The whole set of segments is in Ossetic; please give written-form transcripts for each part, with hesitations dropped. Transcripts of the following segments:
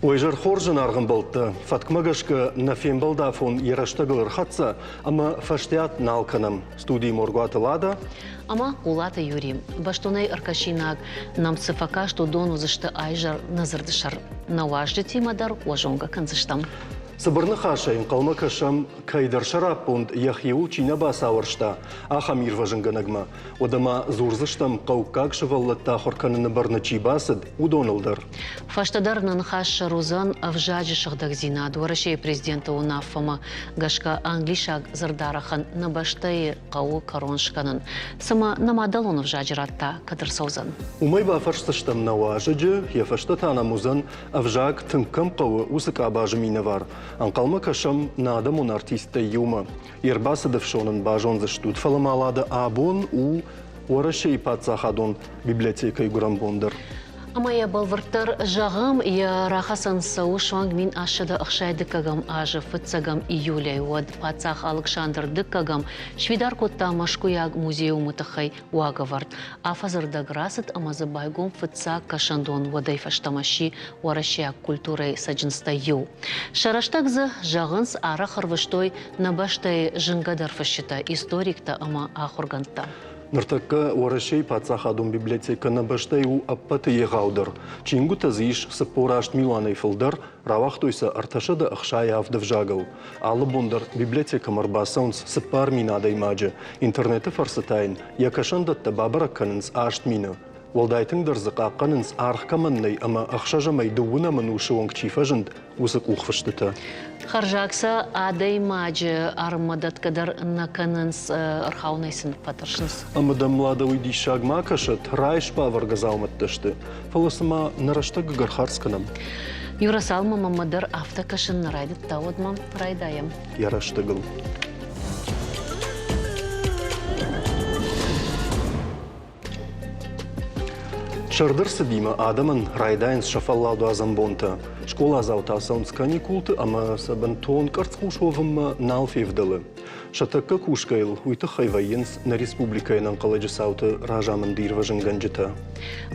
Уӕ зӕр хорз, зынаргъ ӕмбӕлттӕ! Фӕткмӕ гӕсгӕ нӕ фембӕлд афон йӕ рӕстӕгыл ӕрхӕццӕ ӕмӕ фӕстиат нал кӕнӕм. Студийы Моргуаты Лада ӕмӕ Хъулаты Юри. Бӕстонӕй ӕркӕсинаг нӕм цы фӕкаст, уыдон уыдзысты айзӕр нӕ дзырды сӕр. Нӕ уазджытимӕ дӕр уӕ зонгӕ кӕндзыстӕм. Цыбыр ныхасӕй ӕнхъӕлмӕ кӕсӕм, кӕйдӕр сӕраппонд йӕхиуыл чи нӕ бацауӕрста, ахӕм ирвӕзынгӕнӕгмӕ. Уӕдӕ ма дзурдзыстӕм, хъӕуккаг сывӕллӕтты ахуыр кӕныны бӕрны чи бацыд, уыдоныл дӕр. Фӕстӕдӕр нӕ ныхас сӕр уыдзӕн ӕвзаджы сыгъдӕгдзинад Уӕрӕсейы президенты уынаффӕмӕ гӕсгӕ англисаг дзырдарӕхӕн нӕ бӕстӕйы хъӕуы кӕрон скӕнын. Цымӕ нӕ мадӕлон ӕвзаджы рад та кӕд ӕрцӕудзӕн? Уымӕй бафӕрсдзыстӕм нӕ уазӕджы, йӕ фӕстӕ та нӕм уыдзӕн, ӕвзаг тынг кӕм хъӕуы, уыцы къабазы минӕвар. Ӕнхъӕлмӕ кӕсӕм нӕ адӕмон артисттӕй иумӕ. Йе рбацыды фсон ын базондзыстут, фӕлӕ ма Лада абон у Уӕрӕсейы паддзахадон библиотекӕйы гуырӕнбон дӕр. Ӕмӕ йӕ бӕлвырддӕр зӕгъӕм, йӕ рахӕцӕн цӕуы суанг 1860 азы фыццӕгӕм июлӕй. Уӕд паддзах Алыксандр Дыккӕгӕм сфидар кодта Мӕскуыйаг музеумы тыххӕй уагӕвӕрд. Афӕдзы рдӕг рацыд ӕмӕ дзы байгом фыццаг кӕсӕндон уӕдӕй фӕстӕмӕ сси уӕрӕсейаг культурӕйы цӕджындзтӕй иу. Сӕ рӕстӕг дзы, зӕгъынц, арӕх ӕрвыстой нӕ бӕстӕйы зынгӕдӕр фысджытӕ, историктӕ ӕмӕ ахуыргӕндтӕ. Ныртӕккӕ Уӕрӕсейы паддзахадон библиотекӕ нӕ бӕстӕйы у ӕппӕты егъаудӕр. Чингуытӕ дзы ис 48 милуанӕй фылдӕр, рауагътой сӕ 367 ӕвзагыл. Алы бон дӕр библиотекӕмӕ ӕрбацӕуынц 4000 адӕймаджы. Интернеты фӕрцы та йын йӕ кӕсӕндӕттӕ бабӕрӕг кӕнынц 8000. Уӕлдай тынгдӕр дзы хъахъхъӕнынц, аргъ кӕмӕн нӕй ӕмӕ ӕхсӕзӕмӕй дыууынӕм ӕнусы онг чи фӕзынд, уыцы къухфыстытӕ. Хӕрзаг сӕ адӕймаджы арммӕ дӕтгӕ дӕр нӕ кӕнынц, ӕрхауынӕй сын фӕтӕрсынц. Ӕмӕ дӕм Лада уый диссаг ма кӕсӕд, райс-бавӕргӕ дзаумӕттӕ сты, фӕлӕ цыма нӕ рӕстӕг ӕгӕр хардз кӕнӕм. Юра, цалынмӕ мӕнмӕ дӕр афтӕ кӕсын нӕ райдыдта, уӕдмӕ райдайӕм. Йӕ рӕстӕгыл. Сӕрды рцыдимӕ адӕмӕн райдайынц сӕ фӕлладуадзӕн бонтӕ. Скъоладзаутӕ цӕуынц каникулты ӕмӕ сӕ бынтон къӕрцхъус уӕвынмӕ нал февдӕлы. Сӕ тӕккӕ кусгӕйыл уый тыххӕй вӕййынц нӕ республикӕйы ӕнӕнхъӕлӕджы цауты разамынды ирвӕзынгӕнджытӕ.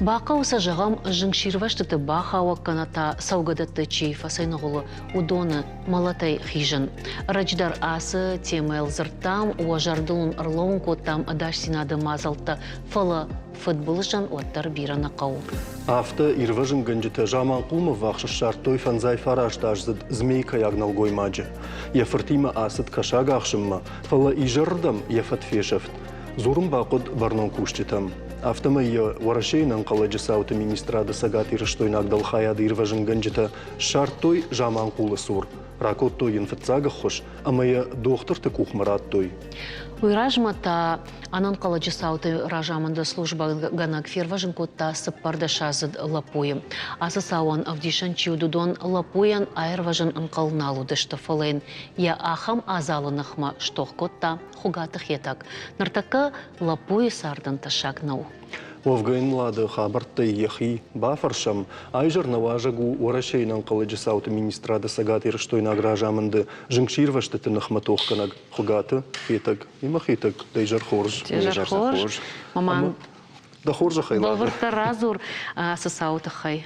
Бахъӕуы сӕ, зӕгъӕм, зынгсирвӕзтыты бахауӕг кӕнӕ та цӕугӕдӕтты чи фӕцӕйныгъуылы, уыдоны мӕлӕтӕй хизын. Ӕрӕджы дӕр ацы темӕйыл дзырдтам, уӕ зӕрдыл уын ӕрлӕууын кодтам ӕдасдзинады мадзӕлттӕ, фӕлӕ фыдбылызӕн уӕддӕр бирӕ нӕ хъӕуы. Афтӕ ирвӕзынгӕнджытӕ Заманхъулмӕ ввахс ссардтой фӕндзай фараст-аздзыд змейкӕйаг нӕлгоймаджы. Йӕ фыртимӕ ацыд кӕсаг ахсынмӕ, фӕлӕ изӕрырдӕм йӕ фӕд фесӕфт. Дзурын бахъуыд бӕрнон кусджытӕм. Афтӕмӕй йӕ Уӕрӕсейы ӕнӕнхъӕлӕджы цауты министрады цӕгатирыстойнаг дӕлхайады ирвӕзынгӕнджытӕ ссардтой Заманхъулы цур, ракодтой йын фыццаг ӕххуыс ӕмӕ йӕ дохтырты къухмӕ радтой. Уый размӕ та ӕнӕнхъӕлӕджы цауты разамынды службӕгӕнӕг фервӕзын кодта цыппӕрдӕсаздзыд лӕппуйы. Ацы цауӕн ӕвдисӕн чи уыд, уыдон лӕппуйӕн аирвӕзын ӕнхъӕл нал уыдысты, фӕлӕ йын йӕ ахӕм адзалы ныхмӕ стох кодта Хуыгаты Хетӕг. Ныртӕккӕ лӕппуйы цардӕн тӕссаг нӕу. Уӕвгӕ йын Лады хабӕрттӕй йӕхи бафӕрсӕм. Айзӕр нӕ уазӕг у Уӕрӕсейы ӕнӕнхъӕлӕджы цауты министрады цӕгатирыстойнаг разамынды зынгсирвӕзтыты ныхмӕ тохгӕнӕг Хуыгаты Хетӕг. Имӕ Хетӕг, дӕ изӕр хорз. Изӕр хорз. Маман, дӕ хорзӕхӕй, Лада. Бӕлвырддӕр радзур ацы цауы тыххӕй.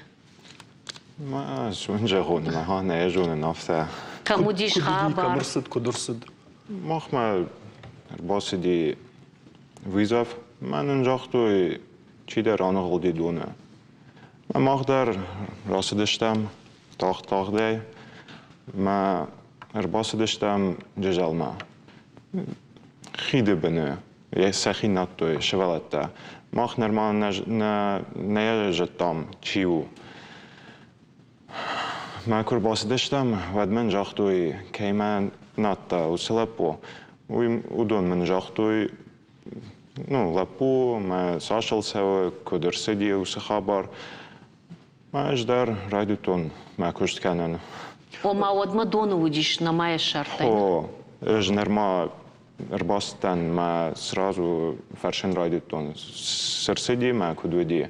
Ма цы зӕгъон, мӕ нӕ зонын афтӕ. Кӕм уыдис хабар? Кӕм ӕрцыд, куыд ӕрцыд? Махмӕ ӕрбацыди вызов. Мӕнӕн загътой, чидӕр аныгъуылди доны. Мах дӕр рацыдыстӕм тагъд-тагъдӕй. Мӕ ӕрбацыдыстӕм Джызӕлмӕ. Хиды быны сӕхи надтой сывӕллӕттӕ. Мах нырма нӕ зыдтам, чи у. Мӕ куы рбацыдыстӕм, уӕд мын загътой, кӕй мӕ надта, уыцы лӕппу. Уый, уыдон мын загътой, ну, лӕппу, мӕ цас ыл цӕуы, куыд ӕрцыди уыцы хабар. Ӕз дӕр райдыдтон мӕ куыст кӕнын. Ома уӕдмӕ доны уыдис, нӕма йӕ ссардтай? О, ӕз нырма ӕрбацыдтӕн мӕ сразу фӕрсын райдыдтон, цы рцыди мӕ куыд уыди.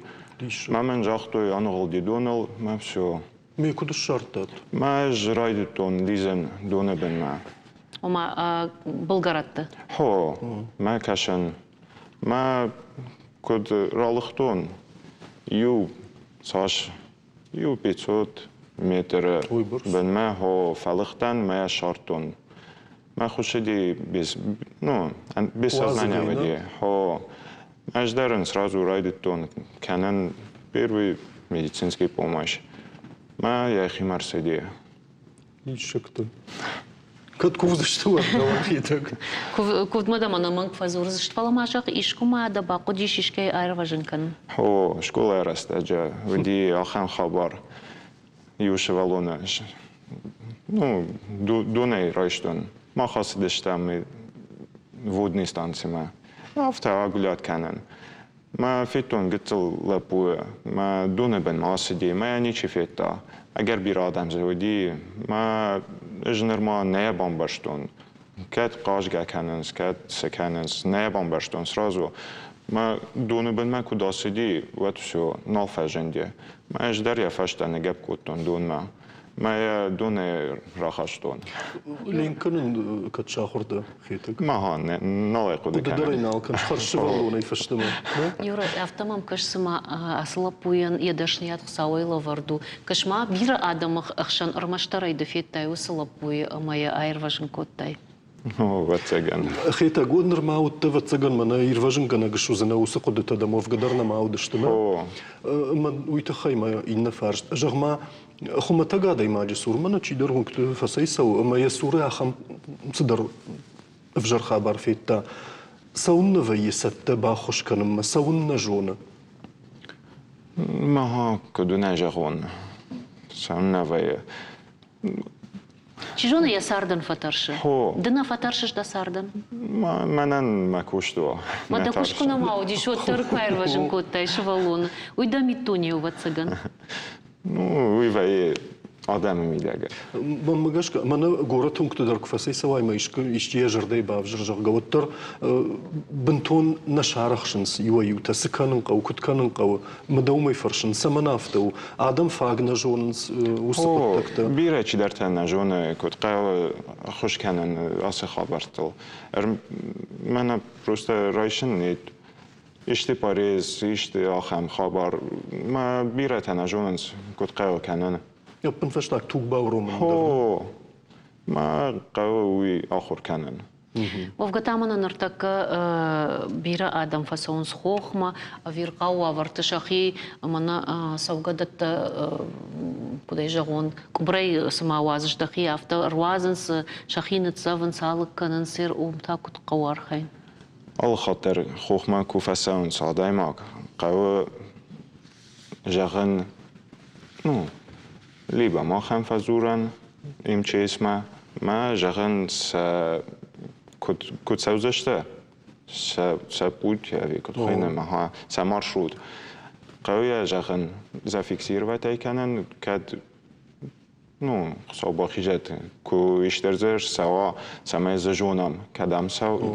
Мӕ мын загътой, аныгъуылди доныл, мӕ все. Ме куыд ссардтат? Мӕ ӕз райдыдтон лидзын доны бынмӕ. Ома былгӕрӕтты? Хо, мӕ кӕсӕн. Мӕ куыд ралыгътон, иу цас, иу 500. метры бынмӕ хо фӕлыгътӕн мӕ йӕ ссардтон. Мӕ хуыссыди без, ну, без сознания уыди. Хо, ӕз дӕр ын сразу райдыдтон кӕнын первый медицинский помощь. Мӕ йӕхимӕ рцыди. Диссӕгтӕ. Кӕд кувдзысты уӕд дӕуӕн Куывдмӕ дӕм ӕнӕмӕнг фӕдзурдзысты, фӕлӕ ма зӕгъ, искуы ма дӕ бахъуыдис искӕй аирвӕзын кӕнын? О, скъолайы рӕстӕджы уыди ахӕм хабар. Иу сывӕллоны ну, донӕй райстон. Мах ацыдыстӕм водный станцимӕ. Афтӕ агулят кӕнӕн. Мӕ федтон гыццыл лӕппуйы, мӕ доны бынмӕ ацыди, мӕ йӕ ничи федта. Ӕгӕр бирӕ адӕм дзы уыди, мӕ ӕз нырма нӕ бамбӕрстон. Кӕд хъазгӕ кӕнынц, кӕд цы кӕнынц, нӕ бамбӕрстон сразу. Мӕ доны бынмӕ куыд ацыди, уӕд все, нал фӕзынди. Мӕ ӕз дӕр йӕ фӕстӕ ныгӕпп кодтон донмӕ. Мӕ йӕ донӕй рахастон. Ленк кӕнын кӕд сахуыр дӕ, Хетӕг? Мага, нал ӕй хъуыды Хъуыды дӕр ӕй нал кӕныс, хӕрз сывӕллонӕй фӕстӕмӕ. Юра, афтӕ мӕм кӕс, цыма ацы лӕппуйӕн йӕ дӕсныйад Хуыцауӕй лӕвӕрд у. Кӕс ма, бирӕ адӕмы ӕхсӕн ӕрмӕстдӕр ӕй ды федтай уыцы лӕппуйы ӕмӕ йӕ аирвӕзын кодтай. Ӕвӕццӕгӕн. Хетӕг, уӕд нырма уыдтӕ, ӕвӕццӕгӕн, мӕнӕ ирвӕзынгӕнӕг суыдзынӕ, уыцы хъуыдытӕ дӕм уӕвгӕ дӕр нӕма уыдысты, нӕ? Ӕмӕ уый тыххӕй мӕ иннӕ фарст. Зӕгъ-ма, хуымӕтӕг адӕймаджы цур мӕнӕ чидӕр уынгты фӕцӕйцӕуы ӕмӕ йӕ цуры ахӕм цыдӕр ӕвзӕр хабар федта. Цӕуыннӕ вӕййы цӕттӕ баххуыс кӕнынмӕ, цӕуыннӕ зоны? Мага, куыд уын ӕй зӕгъон, цӕуыннӕ вӕййы. Чи зоны, йӕ цардӕн фӕтӕрсы. Ды нӕ фӕтӕрсыс дӕ цардӕн? Мӕнӕн мӕ куыст у. Мӕ дӕ куыст куы нӕма уыдис, уӕддӕр куы аирвӕзын кодтай сывӕллоны. Уый дӕ миддуне у, ӕвӕццӕгӕн. Ну, уый вӕййы адӕмы мидӕг. Мӕнмӕ гӕсгӕ, мӕнӕ горӕты уынгты дӕр куы фӕцӕйцӕуай ӕмӕ исчи йӕ зӕрдӕйы бавзӕр, зӕгъгӕ, уӕддӕр бынтон нӕ сарӕхсынц иуӕй-иутӕ, цы кӕнын хъӕуы, куыд кӕнын хъӕуы. Мӕ дӕумӕ фӕрсын, цӕмӕн афтӕ у? Адӕм фаг нӕ зонынц уыцы хъуыддӕгтӕ. Бирӕ чидӕртӕ нӕ зоны, куыд хъӕуы ӕххуыс кӕнын ацы хабӕрттыл. Мӕнӕ просто райсын исты порез, исты ахӕм хабар. Мӕ бирӕтӕ нӕ зонынц, куыд хъӕуы кӕнын. Ӕппынфӕстаг туг бауромын дӕр. О, мӕ хъӕуы уый ахуыр кӕнын. Уӕвгӕ та мӕнӕ ныртӕккӕ бирӕ адӕм фӕцӕуынц хохмӕ, ӕвирхъау уавӕрты сӕхи мӕнӕ цӕугӕдӕттӕ, куыд ӕй зӕгъон, къуыбырӕй цыма уадзыс дӕхи, афтӕ ӕруадзынц, сӕхи ныццӕвынц, алыг кӕнынц, уым та куыд хъӕуы архайын? Алы хатт дӕр хохмӕ куы фӕцӕуынц адӕймаг, хъӕуы зӕгъын, ну, либо махӕн фӕдзурӕн МЧС-мӕ, мӕ зӕгъын сӕ куыд, куыд цӕудзысты, сӕ, сӕ путь ӕви куыд хуыйны, ага, сӕ маршрут. Хъӕуы йӕ зӕгъын, зафиксировать ӕй кӕнын, кӕд ну, Хуыцау бахизӕд, куы исты ӕрцӕуа, цӕмӕй дзы зонӕм, кӕдӕм,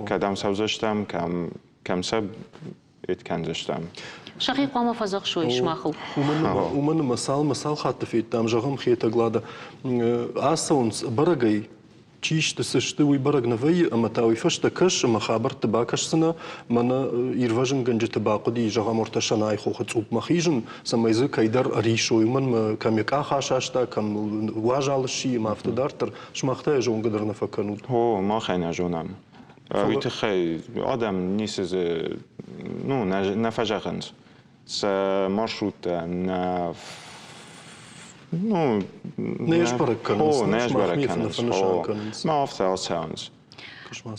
кӕдӕм цӕудзыстӕм, кӕм, кӕм сӕ ед кӕндзыстӕм. Сӕхи хъуамӕ фӕдзӕхсой сымахыл. Уымӕн ӕмӕ цал мӕ цал хатты федтам, зӕгъӕм, Хетӕглада, ацӕуынц бӕрӕгӕй, чи сты, цы сты, уый бӕрӕг нӕ вӕййы, ӕмӕ та уый фӕстӕ кӕс ӕмӕ хабӕртты бакӕсдзынӕ, мӕнӕ ирвӕзынгӕнджыты бахъуыди, зӕгъӕм, ортӕ Сӕнайы хохы цъупмӕ хизын, цӕмӕй дзы кӕйдӕр ӕрисой, уымӕн ӕмӕ кӕм йӕ къах асаста, кӕм уазал сси ӕмӕ афтӕ дарддӕр. Сымах та йӕ зонгӕ дӕр нӕ фӕкӕнут. О, мах ӕй нӕ зонӕм. Уый тыххӕй адӕм ницы дзы ну, нӕ фӕзӕгъынц. Сӕ маршруттӕ нӕ ну, нӕ сбӕрӕг кӕнынц. О, нӕ сбӕрӕг кӕнынц. Мӕ афтӕ ацӕуынц.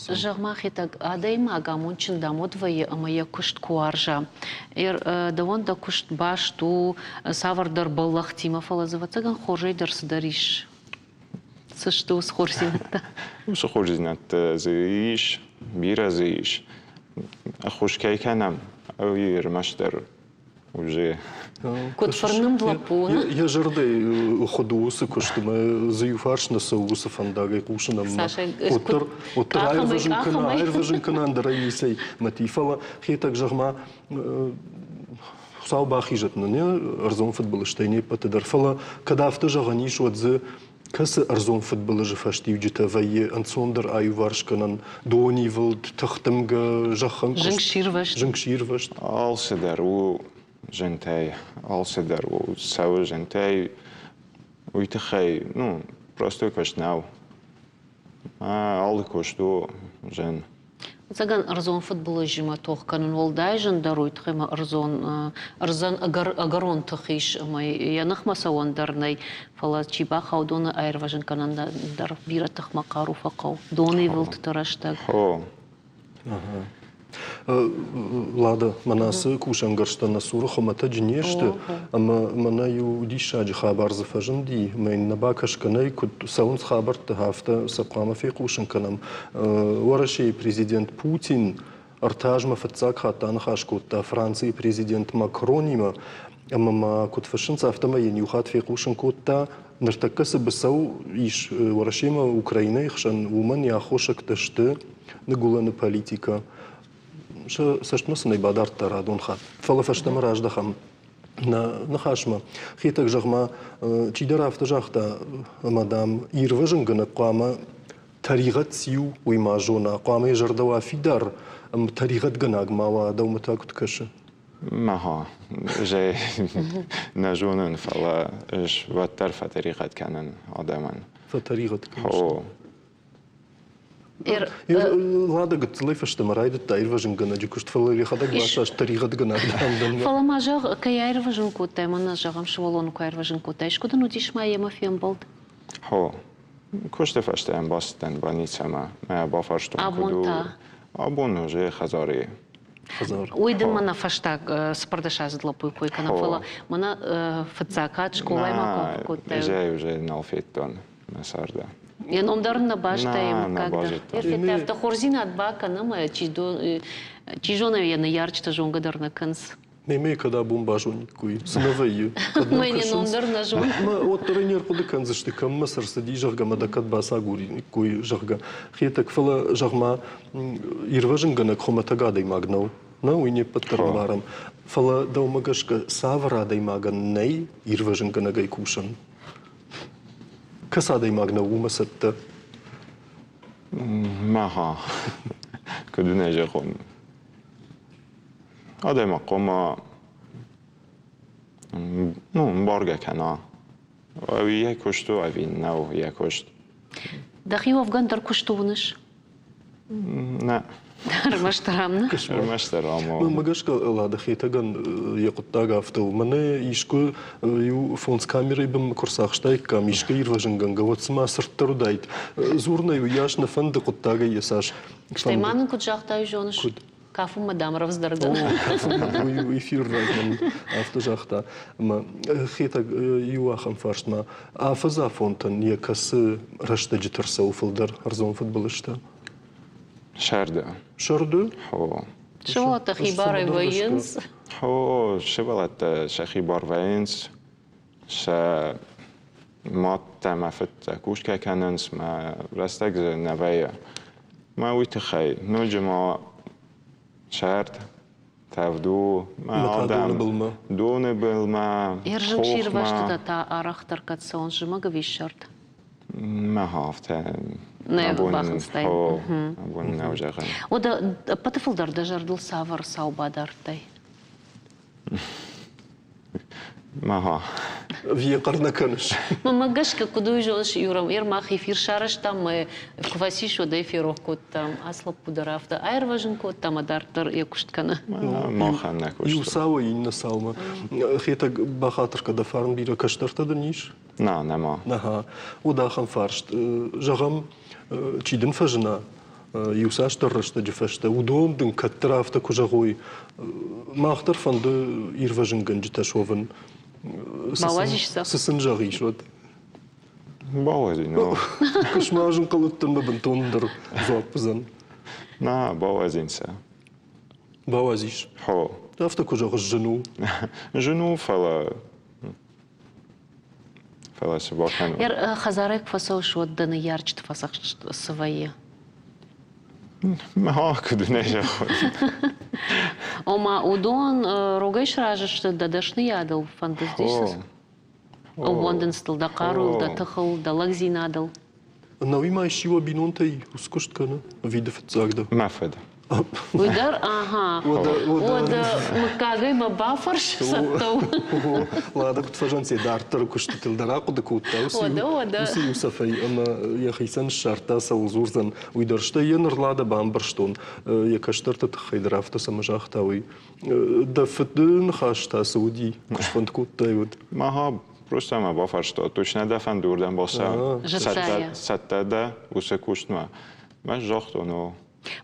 Зӕгъ-ма, Хетӕг, адӕймаг амондджын дам уӕд вӕййы ӕмӕ йӕ куыст куы уарза. Дӕуӕн дӕ куыст баст у цавӕрдӕр бӕллӕхтимӕ, фӕлӕ дзы, ӕвӕццӕгӕн, хорзӕй дӕр цыдӕр ис. Цы сты уыцы хорздзинӕдтӕ? Уыцы хорздзинӕдтӕ дзы ис, бирӕ дзы ис. Ӕххуыс кӕй кӕнӕм, уый ӕрмӕстдӕр уже. Куыд фырнымд лӕппу. Йӕ зӕрдӕйы хуыд у уыцы куыст ӕмӕ дзы иу фарс нӕ цӕуы уыцы фӕндагӕй хъусын ӕмӕ уӕддӕр уӕддӕр аирвӕзын кӕна, аирвӕзын кӕна ӕндӕрӕй ницӕй мӕт и. Фӕлӕ Хетӕг, зӕгъ-ма, Хуыцау бахизӕд нын ӕрдзон фыдбылызтӕй не ппӕты дӕр, фӕлӕ кӕд афтӕ зӕгъӕн ис, уӕд дзы кӕцы ӕрдзон фыдбылызы фӕстиуджытӕ вӕййы ӕнцондӕр аиуварсгӕнӕн донивылд, тыхдымгӕ, зӕххӕнкъуыст, зынгсирвӕзт. Зынгсирвӕзт. Алцыдӕр у зынтӕй, алцыдӕр у цӕуы зынтӕй. Уый тыххӕй, ну, простой куыст нӕу. Алы куыст у зын. Ӕцӕгӕн ӕрдзон фыдбылызимӕ тох кӕнын уӕлдай зындӕр уый тыххӕй ӕмӕ ӕрдзон ӕрдзӕн ӕгӕр ӕгӕрон тых ис ӕмӕ йӕ ныхмӕ цӕуӕн дӕр нӕй, фӕлӕ чи бахауд, уыдоны аирвӕзын кӕнӕн дӕр бирӕ тыхмӕ хъару фӕхъӕуы. Доны ивылдты рӕстӕг. О. Лада, мӕнӕ ацы кусӕнгӕрзтӕ нӕ цуры хуымӕтӕджы не сты, ӕмӕ мӕнӕ иу диссаджы хабар дзы фӕзынди, ӕмӕ йын нӕ бакӕсгӕ нӕй, куыд цӕуынц хабӕрттӕ, афтӕ сӕ хъуамӕ фехъусын кӕнӕм. Уӕрӕсейы президент Путин ӕртӕ азмӕ фыццаг хатт аныхас кодта Францийы президент Макронимӕ, ӕмӕ ма куыд фыссынц, афтӕмӕй йын иу хатт фехъусын кодта, ныртӕккӕ цы быцӕу ис Уӕрӕсемӕ Украинӕйы хсӕн, уымӕн йӕ аххосӕгтӕ сты ныгуылӕны политикӕ. Сӕ цӕстмӕ сын ӕй бадардта радон хатт. Фӕлӕ фӕстӕмӕ раздӕхӕм нӕ ныхасмӕ. Хетӕг, зӕгъ-ма, чидӕр афтӕ загъта, ӕмӕ, дам, ирвӕзынгӕнӕг хъуамӕ тӕригъӕд циу, уый ма зона, хъуамӕ йӕ зӕрдӕ уа фидар, ӕмӕ тӕригъӕдгӕнаг ма уа, дӕумӕ та куыд кӕсы? Ага, же нӕ зонын, фӕлӕ ӕз уӕддӕр фӕтӕригъӕд кӕнын адӕмӕн. Фӕтӕригъӕд кӕныс? О. Лада гыццылӕй фӕстӕмӕ райдыдта ирвӕзынгӕнӕджы куыст, фӕлӕ йӕхӕдӕг басаст тӕригъӕдгӕнӕг дам. Фӕлӕ ма зӕгъ, кӕй аирвӕзын кодтай, мӕнӕ зӕгъӕм, сывӕллоны куы аирвӕзын кодтай, искуы дын уыдис ма йемӕ фембӕлд? Хо, куысты фӕстӕ йӕм бацыдтӕн больницӕмӕ, мӕ бафарстон, Абон куыд у. та? Абон уже хӕдзары. Хӕдзар. Уый дын мӕнӕ фӕстаг цыппӕрдӕсаздзыд лӕппуйы кой кӕнӕм, фӕлӕ мӕнӕ фыццаг хатт скъолаймӕ куы ахуыр кодтай. Уже, уже нал федтон мӕ царды. Йӕ ном дӕр ын нӕ базыдта, йӕ мыггаг дӕр. Федта, афтӕ хорздзинад бакӕн ӕмӕ чи зоны, йӕ ныййарджытӕ зонгӕ дӕр нӕ кӕнынц. Мемӕ кӕд абон базониккой, цы нӕ вӕййы. Кӕд нӕм Мӕ йӕ ном кӕсынц. дӕр нӕ зоны. Мӕ уӕддӕр ӕй не рхъуыды кӕндзысты, кӕм мӕ цы рцыди, зӕгъгӕ, мӕ дӕ кӕд бацагуриккой, зӕгъгӕ. Хетӕг, фӕлӕ, зӕгъ-ма, ирвӕзынгӕнӕг хуымӕтӕг адӕймаг нӕу. Нӕ, уый не ппӕт дӕр ӕмбарӕм. Фӕлӕ дӕумӕ гӕсгӕ, цавӕр адӕймагӕн нӕй ирвӕзынгӕнӕгӕй кусӕн? Кӕцы адӕймаг нӕу уымӕ цӕттӕ? Мӕ куыд нӕ зӕгъон. Адӕймаг хъуамӕ ну, ӕмбаргӕ кӕна, ӕви йӕ куыст у, ӕви нӕу йӕ куыст. Дӕхи уӕвгӕн дӕр куысты уыныс? Нӕ. Ӕрмӕстдӕр ам нӕ? Ӕрмӕстдӕр ам. Мӕнмӕ гӕсгӕ Лада Хетӕгӕн йӕ хъуыддаг афтӕ у. Мӕнӕ искуы иу фондз камерӕйы бынмӕ куы рцахстаиккам, искӕй ирвӕзынгӕнгӕ, уӕд цыма цырддӕр уыдаид. Дзурынӕй уыйас нӕ фӕнды хъуыддагӕй йӕ цас Стӕй ма нын куыд загътай, зоныс? Куыд? Кафынмӕ, дам, рӕвдздӕр дӕн. Кафынмӕ, уый эфиры размӕ афтӕ загъта. Ӕмӕ Хетӕг иу ахӕм фарстмӕ афӕдз афонтӕн йӕ кӕцы рӕстӕджыты ӕрцӕуы фылдӕр ӕрдзон фыдбылызтӕ? Сӕрды. Сӕрды? О. Сывӕллӕттӕ хибарӕй вӕййынц? О, сывӕллӕттӕ сӕхи бар вӕййынц. Сӕ мадтӕ мӕ фыдтӕ кусгӕ кӕнынц, мӕ рӕстӕг дзы нӕ вӕййы. Мӕ уый тыххӕй ноджы ма сӕрд тӕвд у, мӕ адӕм доны былмӕ. Доны былмӕ, Ӕрзынгсирвӕзтытӕ та арӕхдӕр кӕд цӕуынц зымӕг ӕви сӕрд? Мӕ афтӕ Нӕ бахынцтай. Абон нӕу зӕгъӕн. Уӕдӕ ӕппӕты фылдӕр дӕ зӕрдыл цавӕр цау бадардтай? Ага. Вие хъӕр нӕ кӕныс? Мӕнмӕ гӕсгӕ, куыд уый зоныс, Юра, мах эфир сарӕзтам, мӕ куы фӕцис, уӕд ӕй ферох кодтам. Ацы лӕппу дӕр афтӕ аирвӕзын кодта ӕмӕ дарддӕр йӕ куыст кӕны. Махӕн нӕ куыст. Иу цауӕй иннӕ цаумӕ. Хетӕг, бахатыр кӕ, дӕ фарн бирӕ кӕстӕртӕ дын ис? На, нӕма. Ага. Уӕд ахӕм фарст. Зӕгъӕм, чи дын фӕзына, иуцасдӕр рӕстӕджы фӕстӕ, уыдон дын кӕддӕр афтӕ куы зӕгъой, мах дӕр фӕнды ирвӕзынгӕнджытӕ суӕвын. Цы сын зӕгъис, уӕд? Бауадзин. Куысмазын хъӕлыдтӕн мӕ бынтондӕр дзуапп уыдзӕн. На, бауадзин сӕ. Бауадзис? Хо. Афтӕ куы зӕгъыс, зын у. Зын у, фӕлӕ Фӕлӕ цы бакӕнон? Хӕдзарӕй куы фӕцӕуыс, уӕд дӕ ныййарджыты фӕдзӕхст цы вӕййы? Куыд нӕ зӕгъон. Ома, уыдон рогӕй сразы сты дӕ дӕсныйадыл, фӕндыдис ӕууӕндынц дыл дӕ хъаруйыл, дӕ тыхыл, дӕ лӕгдзинадыл. Науи ма исчи уӕ бинонтӕй ускуыст кӕны? Ӕви ды фыццаг дӕ? Мӕ фыд. Уый дӕр, ага. Уӕдӕ мыггагӕй мӕ бафӕрс, цӕттӕ у. Лада куыд фӕзӕнцӕй дарддӕры куыстытыл дӕр ахъуыды кодта уыцы иу цӕфӕй ӕмӕ йӕхицӕн ссардта, цӕуыл дзурдзӕн, уый дӕр. Стӕй йӕ ныр Лада бамбӕрстон, йӕ кӕстӕрты тыххӕй дӕр афтӕ цӕмӕ загъта, уый. Дӕ фыды ныхас та цы уыди, куы сфӕнд кодтай, уӕд? Ага, просто мӕ бафарста, точно дӕ фӕнды уырдӕм бацӕуын? Цӕттӕ дӕ уыцы куыстмӕ? Мӕ загътон, о.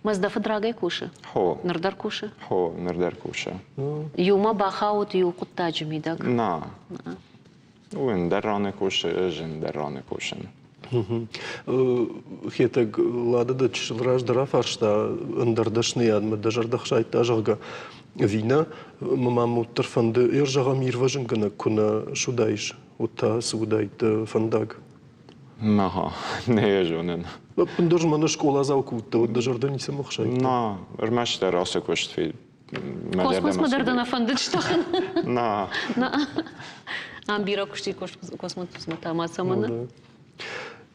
Мӕ фыд рагӕй кусы? Хо. Ныр дӕр кусы? Хо, ныр дӕр кусы. Иумӕ бахауд иу хъуыддаджы мидӕг? На. Уый ӕндӕр раны кусы, ӕз ӕндӕр раны кусын. Хетӕг Лада дӕ чысыл раздӕр афарста ӕндӕр дӕсныйадмӕ дӕ зӕрдӕ хсайдта, зӕгъгӕ, ӕви нӕ? Мӕ мӕм уӕддӕр фӕнды, ӕр зӕгъӕм, ирвӕзынгӕнӕг куы нӕ суыдаис, уӕд та цы уыдаид дӕ фӕндаг? Ага, нӕ йӕ зонын. Ӕппындӕр мӕнӕ скъоладзау куы уыдтӕ, уӕд дӕ зӕрдӕ ницӕмӕ хсайдта? На, ӕрмӕстдӕр ацы куыст Космосмӕ дӕр дӕ нӕ фӕндыд стӕхын? На. На. Ам бирӕ куысти космосмӕ та ма цӕмӕн?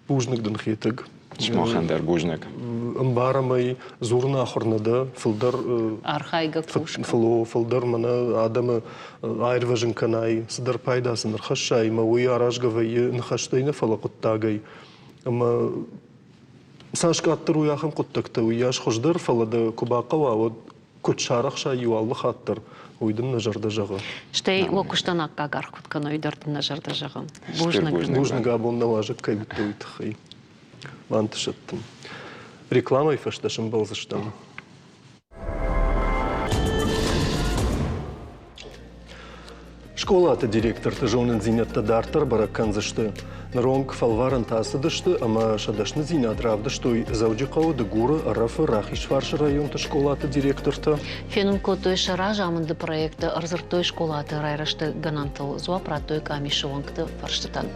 Бузныг дын, Хетӕг. Сымахӕн дӕр бузныг. Ӕмбарӕм ӕй, дзурын ахуыр нӕ дӕ, фылдӕр архайгӕ кусгӕ. Фылдӕр мӕнӕ адӕмы аирвӕзын кӕнай, цыдӕр пайда сын ӕрхӕссай, ӕмӕ уый аразгӕ вӕййы ныхӕстӕй нӕ, фӕлӕ хъуыддагӕй. Ӕмӕ цас къаддӕр уый ахӕм хъуыддӕгтӕ, уыйас хуыздӕр, фӕлӕ дӕ куы бахъӕуа, уӕд куыд сарӕхсай иу алы хатт дӕр, уый дын нӕ зӕрдӕ зӕгъы. Стӕй уӕ куыстӕн аккаг аргъ куыд кӕной, дӕр дын нӕ зӕрдӕ зӕгъы. Бузныг. Бузныг, абон нӕ уазӕг кӕй уыдтӕ, уый тыххӕй. Бантысӕд дын. Рекламӕйы фӕстӕ сӕмбӕлдзыстӕм. Скъолаты директорты зонындзинӕдтӕ дарддӕр бӕрӕг кӕндзысты. Ныронг фӕлварӕнтӕ ацыдысты ӕмӕ сӕ дӕсныдзинад равдыстой Дзӕуджыхъӕуы, Дыгуры, Ӕрӕфы, Рахизфарсы районты скъолаты директортӕ. Фенын кодтой сӕ разамынды проекты, ӕрдзырдтой скъолаты райрӕзты гӕнӕнтыл, дзуапп радтой къамисы уӕнгты фӕрстытӕн.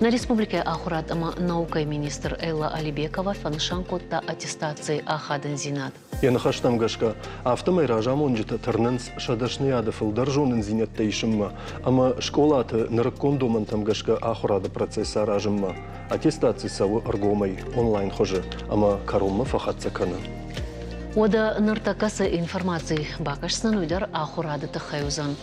Нӕ республикӕйы ахуырад ӕмӕ наукӕйы министр Элла Алибекова фӕнысан кодта аттестацийы ахадындзинад. Йӕ ныхӕстӕм гӕсгӕ, афтӕмӕй разамонджытӕ тырнынц сӕ дӕсныйады фылдӕр зонындзинӕдтӕ исынмӕ ӕмӕ скъолаты нырыккон домӕнтӕм гӕсгӕ ахуырады процесс аразынмӕ. Аттестаци цӕуы ӕргомӕй, онлайн хуызы ӕмӕ кӕронмӕ фӕхӕццӕ кӕны. Уӕдӕ ныртӕккӕ цы информаци бакӕсдзӕн, уый дӕр ахуырады тыххӕй уыдзӕн.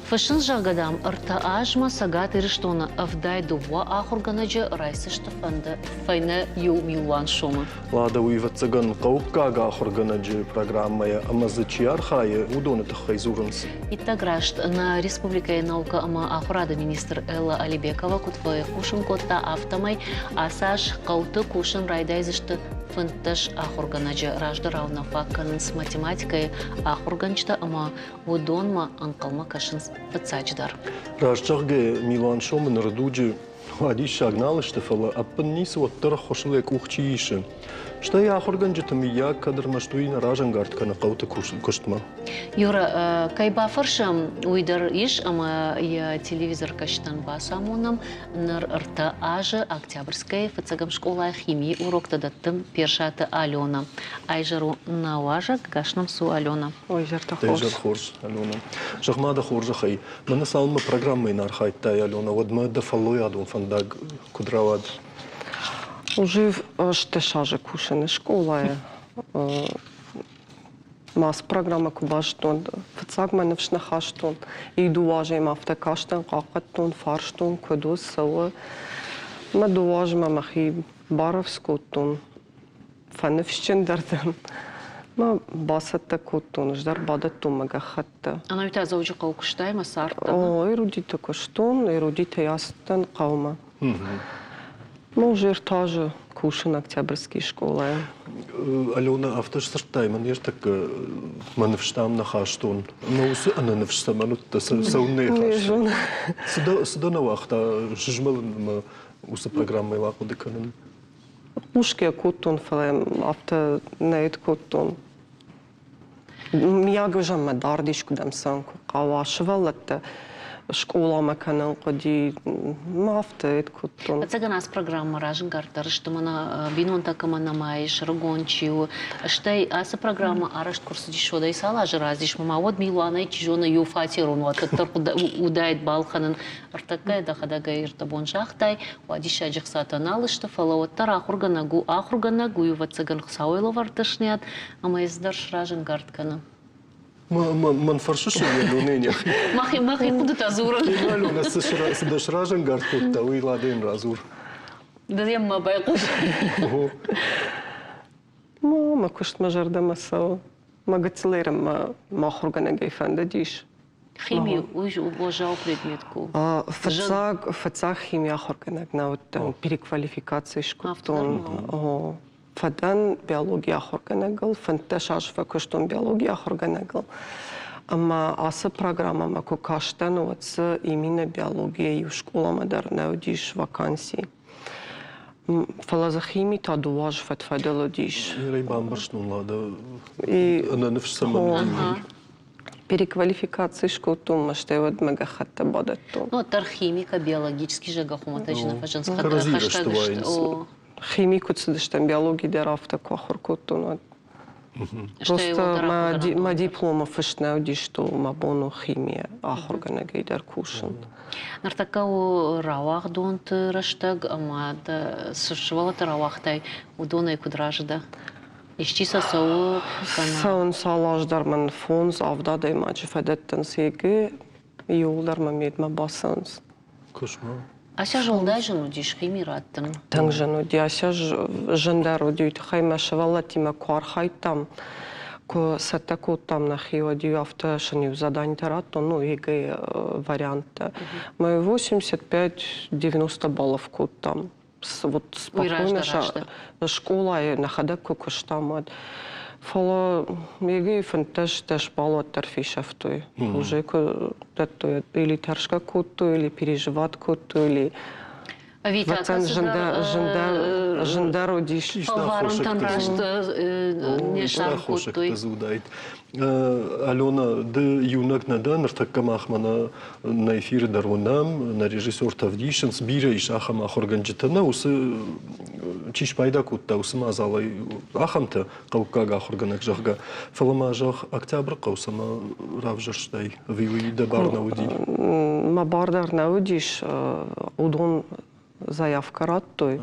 Фыссынц, зӕгъгӕ, дам, ӕртӕ азмӕ Цӕгат Ирыстоны 72 ахуыргӕнӕджы райсдзысты фӕнды фӕйнӕ иу милуан сомы. Лада уый, ӕвӕццӕгӕн, хъӕуккаг ахуыргӕнӕджы программӕйӕ ӕмӕ дзы чи архайы, уыдоны тыххӕй дзурынц. Иттӕг раст нӕ республикӕйы наукӕ ӕмӕ ахуырады министр Элла Алибекова куыд фехъусын кодта, афтӕмӕй ацы аз хъӕуты кусын райдайдзысты 15 ахуыргӕнӕджы. Раздӕрау нӕ фаг кӕнынц математикӕйы ахуыргӕнджытӕ ӕмӕ уыдонмӕ ӕнхъӕлмӕ кӕсынц фыццаджыдӕр. Раст зӕгъгӕ, милуан сомы ныры дуджы уадиссаг нал сты, фӕлӕ ӕппын ницы уӕддӕр ӕххуысыл йӕ къух чи исы. Стӕй ахуыргӕнджыты мыййаг кӕд ӕрмӕст уый нӕ разӕнгард кӕны хъӕуты куыстмӕ. Юра, кӕй бафӕрсӕм, уый дӕр ис ӕмӕ йӕ телевизоркӕсджытӕн бацамонӕм. Ныр ӕртӕ азы Октябрьскӕйы фыццӕгӕм скъолайы химийы уроктӕ дӕтты Персаты Алена. Айзӕр у нӕ уазӕг, гас нӕм цу, Алена. Ой, зӕрдӕ хорз. Дӕ хорз, Алена. Зӕгъ-ма дӕ хорзӕхӕй, мӕнӕ цалынмӕ программӕйы нӕ архайдтай, Алена, уӕдмӕ дӕ фӕллойадон фӕндаг куыд рауад? Уже 18 азы кусын скъолайы. Ма программӕ куы базыдтон, фыццаг мӕ ныфс нӕ хастон. И дыууӕ азӕй афтӕ кастӕн, хъахъхъӕдтон, фарстон, куыд у, цӕуы. Мӕ дыууӕ азмӕ мӕхи барӕвдз кодтон. Фӕныфсджындӕр дӕн. Мӕ бацӕттӕ кодтон, ӕз дӕр бадӕттон мӕ гӕххӕттӕ. Ӕнӕуи та Дзӕуджыхъӕуы куыстай мӕ цардтӕ? О, эрудиты куыстон, эрудитӕй ацыдтӕн хъӕумӕ. Ну, уже ӕртӕ азы кусын Октябрьский скъолайы. Алена, афтӕ сдзырдтай, мӕн ӕртӕккӕ мӕ ныфс дӕм нӕ хастон. Мӕ уыцы ӕнӕныфс цӕмӕн уыдтӕ, цӕуыннӕ хастон? Цы дӕ нӕ уагъта сызмӕлын ӕмӕ уыцы программӕйыл ахъуыды кӕнын? Хъусгӕ кодтон, фӕлӕ афтӕ нӕ кодтон. Мийаг ӕз ӕмӕ дард искуыдӕм цӕуын куы хъӕуа, сывӕллӕттӕ. Скъоламӕ кӕнын хъуыди, афтӕ кодтон. Ӕцӕгӕн ацы программӕ разӕнгарддӕр сты мӕнӕ бинонтӕ кӕмӕн нӕма ис, ӕрыгон чи у. Стӕй ацы программӕ арӕзт куы рцыдис, уӕдӕй цал азы разис, ма уӕд милуанӕй чи зоны иу фатерон уат дӕр уыдаид балхӕнын. Ӕртӕккӕ дӕхӕдӕг ӕй ӕрдӕбон загътай, уадиссаджы хцатӕ нал сты, фӕлӕ уӕддӕр ахуыргӕнӕг у ахуыргӕнӕг, уый ӕвӕццӕгӕн Хуыцауӕй лӕвӕрд дӕсныйад ӕмӕ йӕ цыдӕр сразӕнгард кӕны. Мӕн фӕрсыс Аленӕ не? Мӕхи мӕхи хъуыдытӕ дзурын. Аленӕ, цы дӕ сразӕнгард кодта, уый Ладӕйӕн радзур. Ды йӕм ма байхъус. Мӕ куыст мӕ зӕрдӕмӕ цӕуы. Мӕ гыццылӕй мӕ ахуыргӕнӕгӕй фӕндыдис. Хими уый уӕззау предмет ку. Фыццаг фыццаг хими ахуыргӕнӕг нӕ уыдтӕн, переквалификаци скодтон. Фӕдӕн биологийы ахуыргӕнӕгыл, 15 азы фӕкуыстон биологийы ахуыргӕнӕгыл. Ӕмӕ ацы программӕмӕ куы кастӕн, уӕд дзы именно биологийӕ иу скъоламӕ дӕр нӕ уыдис ваканси. Фӕлӕ дзы хими та дыууӕ азы фӕд-фӕдыл уыдис. Ныр ӕй бамбӕрстон, Лада, ӕнӕныфс цӕмӕн уыди, уый. Переквалификаци скодтон мӕ стӕй уӕд мӕ гӕххӕттӕ бадӕттон. Ну, уӕддӕр химика, биологический зӕгъгӕ, хуымӕтӕджы нӕ фӕзынц. Кӕрӕдзийы рӕзты уайынц. Хими куыд цыдыстӕм, биологи дӕр афтӕ куы ахуыр кодтон, уӕд. Просто мӕ дипломы фыст нӕ уыдис, что мӕ бон у химийӕ ахуыргӕнӕгӕй дӕр кусын. Ныртӕккӕ у рауагъдонты рӕстӕг ӕмӕ дӕ цы сывӕллӕтты рауагътай, уыдонӕй куыд разы дӕ? Исчи сӕ цӕуы? Цӕуынц алы аз дӕр мын фондз-авд адӕймаджы фӕдӕттынц ЕГЭ, иууылдӕр мӕ медмӕ бацӕуынц. Куысмӕ. Ася зӕлдай зын уыдис хими раттын. Тынг зын уыди. Ася зындӕр уыди, уый тыххӕй мӕ сывӕллӕттимӕ куы архайдтам, куы цӕттӕ кодтам нӕхи, уӕд-иу афтӕ сын-иу заданитӕ радтон, ну, ЕГЭ варианттӕ. Мы 85-90 баллов кодтам. Вот спокойно скъолайы нӕхӕдӕг куы куыстам, уӕд. Фӕлӕ ЕГЭ-йы 15 дӕс балл уӕддӕр фесӕфтой. Уже куы дӕттой, или тӕрсгӕ кодтой, или переживать кодтой, или Витя, зындӕр уыдис. Фӕлварӕнтӕн раст не саргъ кодтой. Алена, ды иунӕг нӕ дӕ, ныртӕккӕ махмӕ нӕ эфиры дӕр уынӕм, нӕ режиссертӕ ӕвдисынц, бирӕ ис ахӕм ахуыргӕнджытӕ, нӕ уыцы чи спайда кодта уыцы мадзалӕй, ахӕмтӕ, хъӕуккаг ахуыргӕнӕг, зӕгъгӕ. Фӕлӕ ма, зӕгъ, Октябрыхъӕу цӕмӕ равзӕрстай, ӕви уый дӕ бар нӕ уыди? Мӕ бар дӕр нӕ уыдис, уыдон заявкӕ радтой.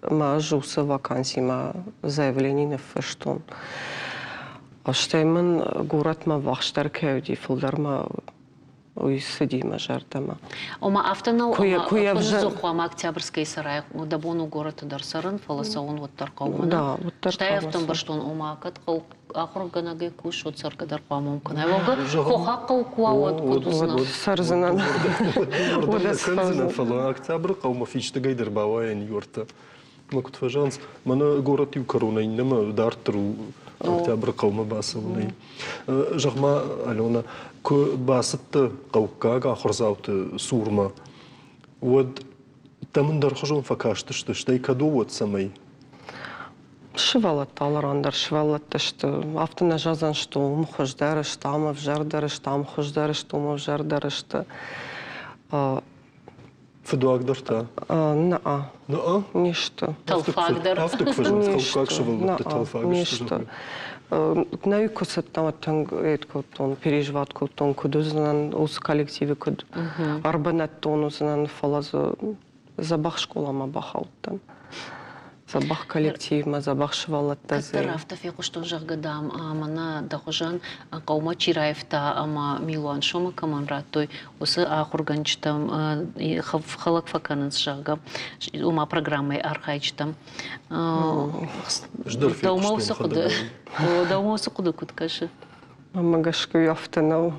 Мӕ ӕз уыцы вакансимӕ заявлени ныффыстон. Стӕй мын горӕтмӕ ввахсдӕр кӕй уыди, фылдӕр мӕ уый цыди мӕ зӕрдӕмӕ. Ома афтӕ нӕу, ӕмӕ хъуамӕ Октябрьскӕйы цӕрай, дӕ бон у горӕты дӕр цӕрын, фӕлӕ цӕуын уӕддӕр хъӕумӕ. Да, уӕддӕр Стӕй афтӕ ӕмбӕрстон, ома кӕд хъӕу ахуыргӕнӕгӕй кус, уӕд цӕргӕ дӕр хъуамӕ уым кӕнай. Уӕвгӕ хохаг хъӕу куы уа, уӕд куыд уыдзынӕ? Цӕрдзынӕн. Кӕндзынӕн, фӕлӕ Октябры хъӕумӕ фистӕгӕй дӕр бауайӕн иуӕртӕ. Мӕ куыд фӕзӕгъынц, мӕнӕ горӕт иу кӕронӕй иннӕмӕ дарддӕр у Октябры хъӕумӕ бацӕуынӕй. Зӕгъ-ма, Алена, куы бацыдтӕ хъӕуккаг ахуырдзауты цурмӕ, уӕд дӕм ӕндӕрхуызон фӕкастысты, стӕй кӕд у, уӕд цӕмӕй? Сывӕллӕттӕ алы ран дӕр сывӕллӕттӕ сты. Афтӕ нӕ зӕгъдзӕн, что уым хуыздӕр сты, ам ӕвзӕрдӕр сты, ам хуыздӕр сты, уым ӕвзӕрдӕр сты. Фыдуагдӕр та? Нӕ. Нӕ? Не сты. Тӕлфаг дӕр. Афтӕ куы фӕзынынц хъӕуккаг сывӕллӕтты тӕлфаг Не сты. Нӕ куы цыдтӕн, уӕд тынг эд кодтон, переживать кодтон, куыд уыдзынӕн уыцы коллективы, куыд ӕрбынӕттон уыдзынӕн, фӕлӕ дзы дзӕбӕх скъоламӕ бахаудтӕн. Дзӕбӕх коллективмӕ, дзӕбӕх сывӕллӕттӕ дзы. Кӕддӕр афтӕ фехъуыстон, зӕгъгӕ, дам, мӕнӕ дӕ хуызӕн хъӕумӕ чи раивта ӕмӕ милуан сомы кӕмӕн радтой, уыцы ахуыргӕнджытӕм хӕлӕг фӕкӕнынц, зӕгъгӕ, ома программӕйы архайджытӕм. Дӕумӕ уыцы хъуыды, дӕумӕ уыцы хъуыды куыд кӕсы? Мӕнмӕ гӕсгӕ афтӕ нӕу.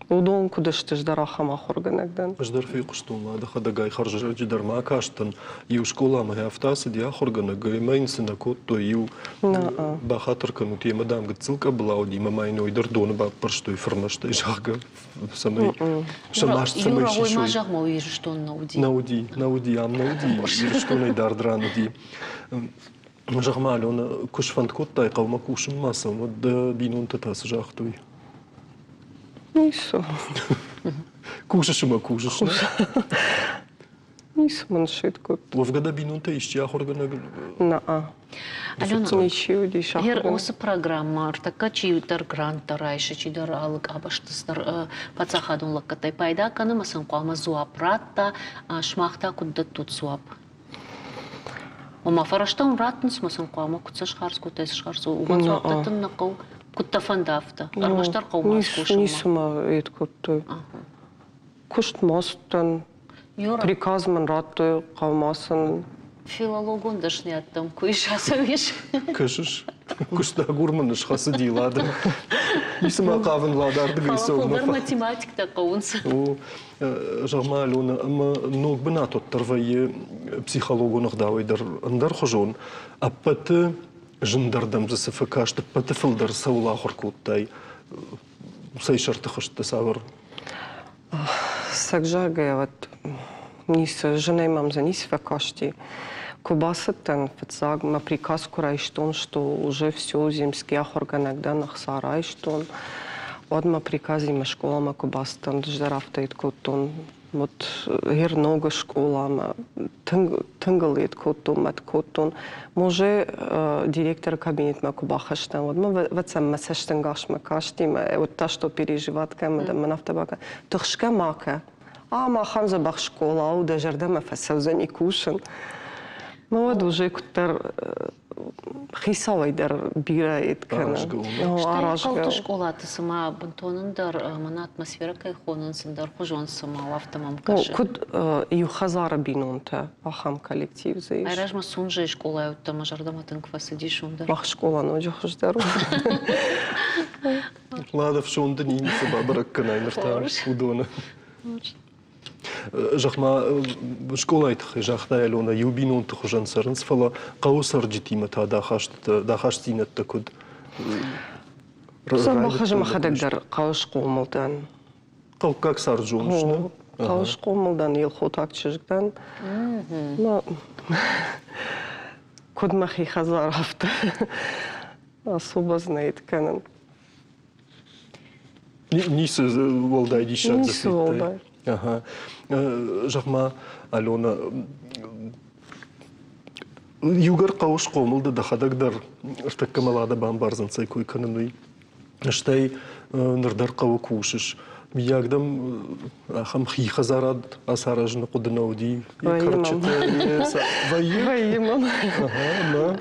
Уыдон куыд сты, ӕз дӕр ахӕм ахуыргӕнӕг дӕн. Ӕз дӕр фехъуыстон, дӕхӕдӕг ӕй хӕрзӕрӕджы дӕр ма кастӕн. Иу скъоламӕ афтӕ ацыди ахуыргӕнӕг, ӕмӕ йын цы нӕ кодтой, иу бахатыр кӕнут, йемӕ, дам, гыццыл къӕбыла уыди, ӕмӕ ма йын уый дӕр доны баппӕрстой фырмӕстӕй, зӕгъгӕ, цӕмӕй сӕ маст цӕмӕй сисой. Ма зӕгъ, ма Ирыстон нӕ уыди. Нӕ уыди, нӕ уыди, ам нӕ уыди, Ирыстонӕй дард ран уыди. Зӕгъ-ма, Алена, куы сфӕнд кодтай хъӕумӕ кусынмӕ цӕуын, уӕд дӕ бинонтӕ та цы загътой? Ницы. Кусыс ӕмӕ кусыс. Ницы мын сыд кодта. Уӕвгӕ дӕ бинонтӕ исчи ахуыргӕнӕг? Наа. Алена, Ничи уыдис Гъер ахуыргӕнӕг. уыцы программӕ ӕртӕккӕ чидӕр гранттӕ райсы, чидӕр алы къабӕзты дӕр паддзахадон лӕггӕдтӕй пайда кӕны ӕмӕ сын хъуамӕ дзуапп радта. Сымах та куыд дӕттут дзуапп? Ома фӕрӕзтӕ уын раттынц ӕмӕ сын хъуамӕ куыд сӕ схардз кодтай, цы схардз, уымӕн дзуапп дӕттын нӕ хъӕуы. Куыд дӕ фӕнда, афтӕ. Ӕрмӕстдӕр хъӕумӕ скусынмӕ. Ницы ма ед кодтой. Куыст ма цыдтӕн. Приказ мын радтой хъӕумӕ сын. Филологон дӕсныйӕдтӕм куы ис ацӕуис. Кӕсыс, куыстагур мын схӕцыди Лада. Ницы ма хъавын Лада ардыгӕй цӕуынмӕ. Фӕлӕ фылдӕр математиктӕ хъӕуынц. О, зӕгъ-ма, Алена, ӕмӕ ног бынат уӕддӕр вӕййы психологон ӕгъдауӕй дӕр ӕндӕрхуызон. Ӕппӕты зындӕр дӕм дзы цы фӕкаст, ӕппӕты фылдӕр цӕуыл ахуыр кодтай? Цӕй сӕрты хызтӕ цавӕр? Цӕг зӕгъгӕйӕ, уӕд ницы, зынӕй мӕм дзы ницы фӕкасти. Куы бацыдтӕн фыццаг, мӕ приказ куы райстон, что уже все, земский ахуыргӕнӕг дӕн, ӕхца райстон, уӕд мӕ приказимӕ скъоламӕ куы бацыдтӕн, ӕз дӕр афтӕ кодтон. Вот гъер ног скъоламӕ тынг, тынг ыл ед кодтон, мӕт кодтон. Може директоры кабинетмӕ куы бахызтӕн, уӕд мӕ вӕцӕн мӕ цӕстӕнгасмӕ касти, мӕ уыдта, что переживать кӕм ӕмӕ мын афтӕ бакӕ, тыхсгӕ ма кӕ. Ам ахӕм дзӕбӕх скъола у, дӕ зӕрдӕмӕ фӕцӕудзӕни кусын. Мӕ уӕд уже куыддӕр хицауӕй дӕр бирӕ ед кӕны. Стӕй хъӕуты скъолаты цыма бынтон ӕндӕр мӕнӕ атмосферӕ кӕй хонынц, ӕндӕрхуызон цыма у, афтӕ мӕм кӕсы. Куыд иу хӕдзары бинонтӕ, ахӕм коллектив дзы ис. Айразмӕ Сунжӕйы скъолайы уыдтӕн, мӕ зӕрдӕмӕ тынг фӕцыдис уым дӕр. Мах скъола ноджы хуыздӕр у. Лада фсон дын ницы бабӕрӕг кӕнай ныр та уыдоны. Зӕгъ-ма, скъолайы тыххӕй загътай, Алена, иу бинонты хуызӕн цӕрынц, фӕлӕ хъӕуы цӕрджытимӕ та дӕ ахастдзинӕдтӕ куыд? Дзӕбӕх мӕхӕдӕг дӕр хъӕуы схъомыл дӕн. Хъӕуккаг цард зоныс, нӕ? Хъӕуы схъомыл дӕн, елхотаг чызг дӕн. Куыд мӕхи хӕдзар, афтӕ особо знает кӕнын. Ницы уӕлдай диссаг дзы Ницы уӕлдай. Ага. Зӕгъ-ма, Алена, иугӕр хъӕуы схъомыл дӕ дӕхӕдӕг дӕр ӕртӕккӕ мӕлӕдӕ бамбардзӕн цӕй кой кӕнын, уый. Стӕй ныр дӕр хъӕуы кусыс. Миййаг дӕм ахӕм хи хӕдзарад ацаразыны хъуыды нӕ уыди? Вӕййы Вӕййы? Вӕййы мӕм.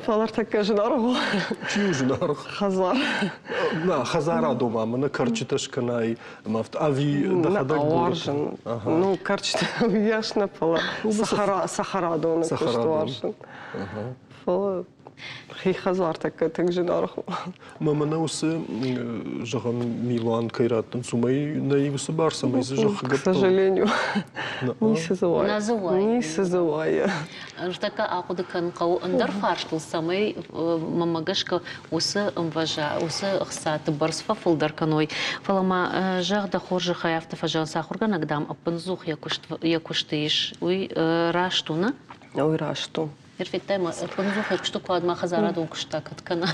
Фӕлӕ ӕртӕккӕ зынаргъ у. Чи у зынаргъ? Хӕдзар. Нӕ, хӕдзарад ома, мӕнӕ кӕрчытӕ скӕнай, ӕмӕ афтӕ, ӕви дӕхӕдӕг уарзын. Ну, кӕрчытӕ уыйас нӕ, фӕлӕ цӕхӕрадоны куыст уарзын. Фӕлӕ Хи хӕдзар тӕккӕ тынг зынаргъ у. Мӕ мӕнӕ уыцы, зӕгъӕм, милуан кӕй раттынц, уымӕй нӕй уыцы бар, цӕмӕй дзы зӕххы К сожалению, ницы дзы уайы. Нӕ дзы уайы. Ницы дзы уайы. Ныртӕккӕ ахъуыды кӕнын хъӕуы ӕндӕр фарстыл, цӕмӕй, мӕнмӕ гӕсгӕ, уыцы ӕмвӕза, уыцы ӕхцаты бӕрц фӕфылдӕр кӕной. Фӕлӕ ма, зӕгъ, дӕ хорзӕхӕй афтӕ фӕзӕгъынц, ахуыргӕнӕг, дам, ӕппындзух йӕ куысты ис. Уый раст у, нӕ? Уый раст у. Федтай ма, ӕппынӕдзух куысты куы ма хӕдзарадон куыст та кӕд кӕна.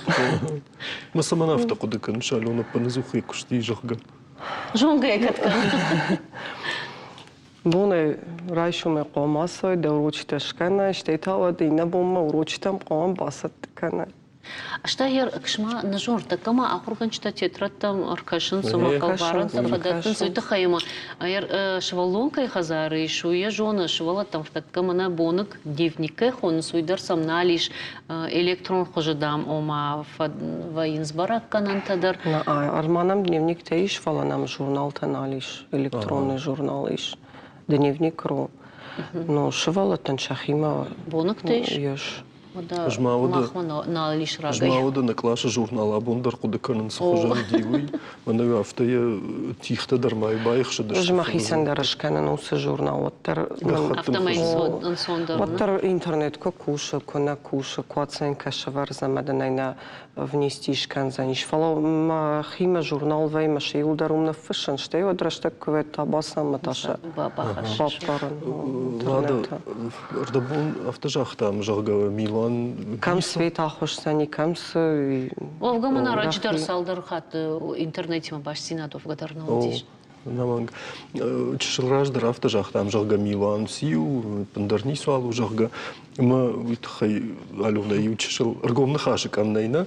Ма цӕмӕн афтӕ хъуыды кӕныс, Ален, ӕппынӕдзух куысты, зӕгъгӕ? Зонгӕ йӕ кӕд кӕна. Бонӕй райсомӕй хъуамӕ ацӕуай, дӕ урочытӕ скӕнай, стӕй та уӕд иннӕ бонмӕ урочытӕм хъуамӕ бацӕттӕ кӕнай. Стӕй йӕ ма нӕ зон, тӕккӕ ма ахуыргӕнджытӕ тетрӕдтӕм ӕркӕсынц ӕмӕ фӕлварӕнтӕ фӕдӕттынц, уый тыххӕй ӕмӕ сывӕллон кӕй хӕдзары ис, уый йӕ зоны, сывӕллӕттӕм тӕккӕ мӕнӕ боныг дневник кӕй хонынц, уый дӕр сӕм нал ис электрон хуызы, дам, ома вӕййынц бӕрӕггӕнӕнтӕ дӕр. Ма нӕм дневниктӕ ис, фӕлӕ нӕм журналтӕ нал ис, электронный журнал ис. Дневник.ру. Но сывӕллӕттӕн сӕхимӕ боныгтӕ ис? Ис. Ӕз ма уыды нӕ къласы журнал абон дӕр хъуыды кӕнын, цы хуызӕн уыди, уый. Мӕнӕ афтӕ йӕ тихтӕ дӕр ма баихсыдысты. Ӕз мӕхицӕн дӕр скӕнын уыцы журнал, уӕддӕр Афтӕмӕй ӕнцондӕр. Уӕддӕр интернет куы кусы, куы нӕ кусы, куы оценкӕ сӕвӕрдзӕн ӕмӕ дын ӕй нӕ внести скӕндзӕнис. Фӕлӕ мӕхимӕ журнал вӕййы, мӕ сӕ иуыл дӕр уым ныффыссын, стӕй уӕд рӕстӕг куы вӕййы, та бацӕуын ӕмӕ та сӕ баппарын. Лада, ӕрдӕбон афтӕ загътам, зӕгъгӕ, милуан. Милуан. Кӕм свет ахуысдзӕни, кӕм цы. Уӕвгӕ мын ӕрӕджы дӕр цалдӕр хатты интернетимӕ бастдзинад уӕвгӕ дӕр нӕ уыдис. Ӕнӕмӕнг. Чысыл раздӕр афтӕ загътам, зӕгъгӕ, Милуан циу, ӕндӕр ницуал у, зӕгъгӕ. Ӕмӕ уый тыххӕй Аленӕ иу чысыл ӕргом ныхасы къӕм нӕй, нӕ?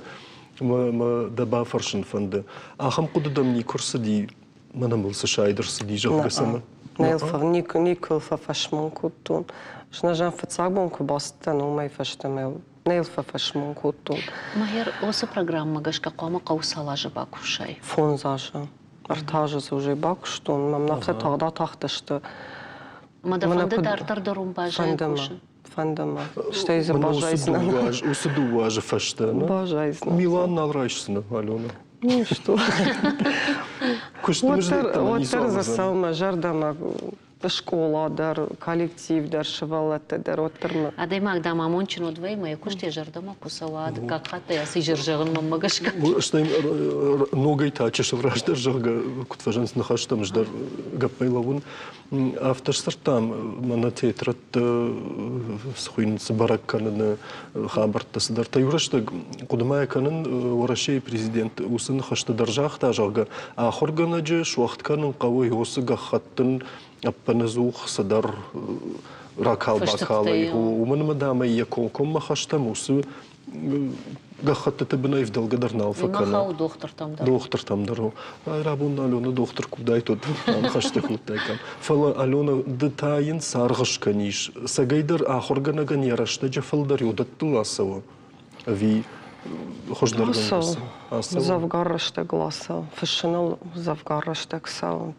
Ӕмӕ мӕ дӕ бафӕрсын фӕнды. Ахӕм хъуыды дӕм никуы рцыди, мӕнӕ мыл цы сайд ӕрцыди, зӕгъгӕ, цӕмӕ? Никуы фӕфӕсмон кодтон. Снӕзӕн фыццаг бон куы бацыдтӕн, уымӕй фӕстӕмӕ нӕ йыл фӕфӕсмон кодтон. Мӕгӕр уыцы программӕмӕ гӕсгӕ хъуамӕ хъӕуы цал азы бакусай? 5 азы. 3 азы дзы уже бакуыстон. Мӕм афтӕ тагъд атахтысты. Мӕ дӕ фӕнды дарддӕр дӕр уым баззайын кусын? Фӕнды мӕ. Стӕй дзы баззайдзынӕн. Уыцы 2 азы фӕстӕ баззайдзынӕн. Милан нал райсдзынӕ, Алена. Ну что? Уӕддӕр дзы цӕуы мӕ зӕрдӕмӕ скъола дӕр, коллектив дӕр, сывӕллӕттӕ дӕр, уӕддӕр мӕ. Адӕймаг, дам, амондджын уыд вӕййы, йӕ куыст йӕ зӕрдӕмӕ куы цӕуа, дыккаг хатт ӕй ацы изӕр зӕгъын мӕнмӕ гӕсгӕ. Стӕй ногӕй та чысыл раздӕр, зӕгъгӕ, куыд фӕзынц ныхӕстӕм, ӕз дӕр гӕппӕй лӕууын, афтӕ сдзырдтам, мӕнӕ тетрӕдты цы хуыйнынц, бӕрӕг кӕныны хабӕрттӕ цыдӕртӕ. Иу рӕстӕг хъуыды ма кӕнын, Уӕрӕсейы президент уыцы ныхӕсты дӕр загъта, зӕгъгӕ, ахуыргӕнӕджы суӕгъд кӕнын хъӕуы уыцы гӕххӕттын ӕппынӕдзух цыдӕр ракал-бакалӕй, уымӕн ӕмӕ, дам, ӕй йӕ комкоммӕ хӕстӕм уыцы гӕххӕттыты бынӕй вдӕлгӕ дӕр нал фӕкӕны. Махау дохтыртӕм дӕр. Дохтыртӕм дӕр. Рабон Алена дохтыр куы уыдаид, уӕд ныхӕстӕ кодтаиккам. Фӕлӕ Алена, ды та йын саргъ скӕнис. Цӕгӕйдӕр ахуыргӕнӕгӕн йӕ рӕстӕджы фылдӕр уыдӕттыл ацӕуы ӕви хуыздӕр Ацӕуы. Дзӕвгар рӕстӕгыл ацӕуы. Фыссыныл дзӕвгар рӕстӕг цӕуы.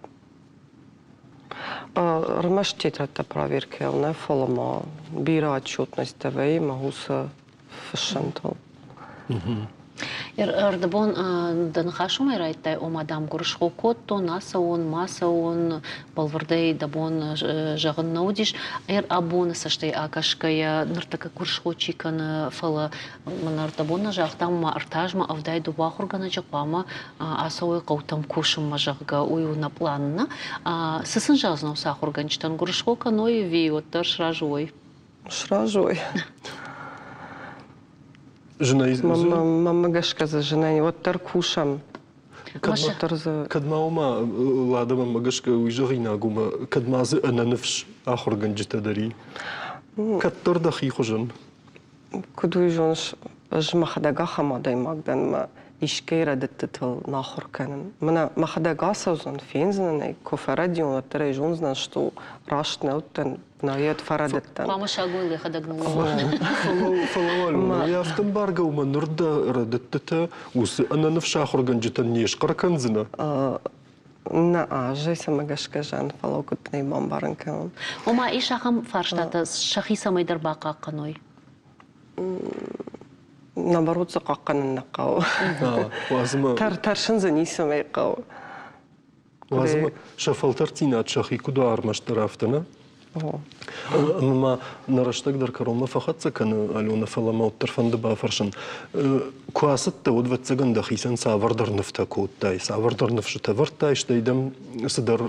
Ӕрмӕст тетрӕдтӕ проверкӕйыл нӕ, фӕлӕ ма бирӕ отчетностьтӕ вӕййы мӕ уыцы фыссӕнтыл. Ӕрдӕбон дӕ ныхас уымӕй райдыдтай, ома, дам, гуырысхо кодтон, ацӕуон, ма цӕуон, бӕлвырдӕй дӕ бон зӕгъын нӕ уыдис. Абоны цӕстӕй акӕсгӕйӕ, ныртӕккӕ гуырысхо чи кӕны, фӕлӕ мын ӕрдӕбон нӕ загътам, ма ӕртӕ азмӕ 72 ахуыргӕнӕджы хъуамӕ ацӕуой хъӕутӕм кусынмӕ, зӕгъгӕ, уый у нӕ пълан, нӕ? Цы сын зӕгъдзынӕ уыцы ахуыргӕнджытӕн, гуырысхо кӕной ӕви уӕддӕр сразы уой? Сразы уой. Зынӕй Мӕнмӕ гӕсгӕ дзы зынӕй уӕддӕр кусӕм. Уӕддӕр дзы Кӕд ма уымӕ Лада мӕнмӕ гӕсгӕ уый зӕгъинаг у, кӕд ма дзы ӕнӕныфс ахуыргӕнджытӕ дӕр и. Кӕддӕр дӕхи хуызӕн. Куыд уый зоныс, ӕз мӕхӕдӕг ахӕм адӕймаг дӕн, мӕ искӕй рӕдыдтытыл нӕ ахуыр кӕнын. Мӕнӕ мӕхӕдӕг ацӕудзӕн, фендзынӕн ӕй, куы фӕрӕдион, уӕддӕр ӕй зондзынӕн, что раст нӕ уыдтӕн, нӕ фӕрӕдыдтӕн. Хъуамӕ сагойыл йӕхӕдӕг ныууа. Фӕлӕ уал афтӕ ӕмбаргӕ у, мӕ ныр дӕ рӕдыдтытӕ уыцы ӕнӕныфс ахуыргӕнджытӕн не схъӕр кӕндзынӕ? Нӕ, ӕз цӕмӕ гӕсгӕ зӕн, фӕлӕ куыд нӕ бамбарын кӕнон. Ома ис ахӕм фарстатӕ, сӕхи цӕмӕйдӕр бахъахъхъӕной? Наоборот, дзы хъахъхъӕнын нӕ хъӕуы. Тӕрсын дзы ницӕмӕй хъӕуы. Уадзмӕ сӕ фӕлтӕрддзинад сӕхи куыд уа ӕрмӕстдӕр афтӕ, нӕ? Ӕмӕ ма нӕ рӕстӕг дӕр кӕронмӕ фӕхӕццӕ кӕны, Алена, фӕлӕ мӕ уӕддӕр фӕнды бафӕрсын. Куы ацыдтӕ, уӕд, ӕвӕццӕгӕн, дӕхицӕн цавӕрдӕр нывтӕ кодтай, цавӕрдӕр ныфсытӕ ӕвӕрдтай, стӕй дӕм цыдӕр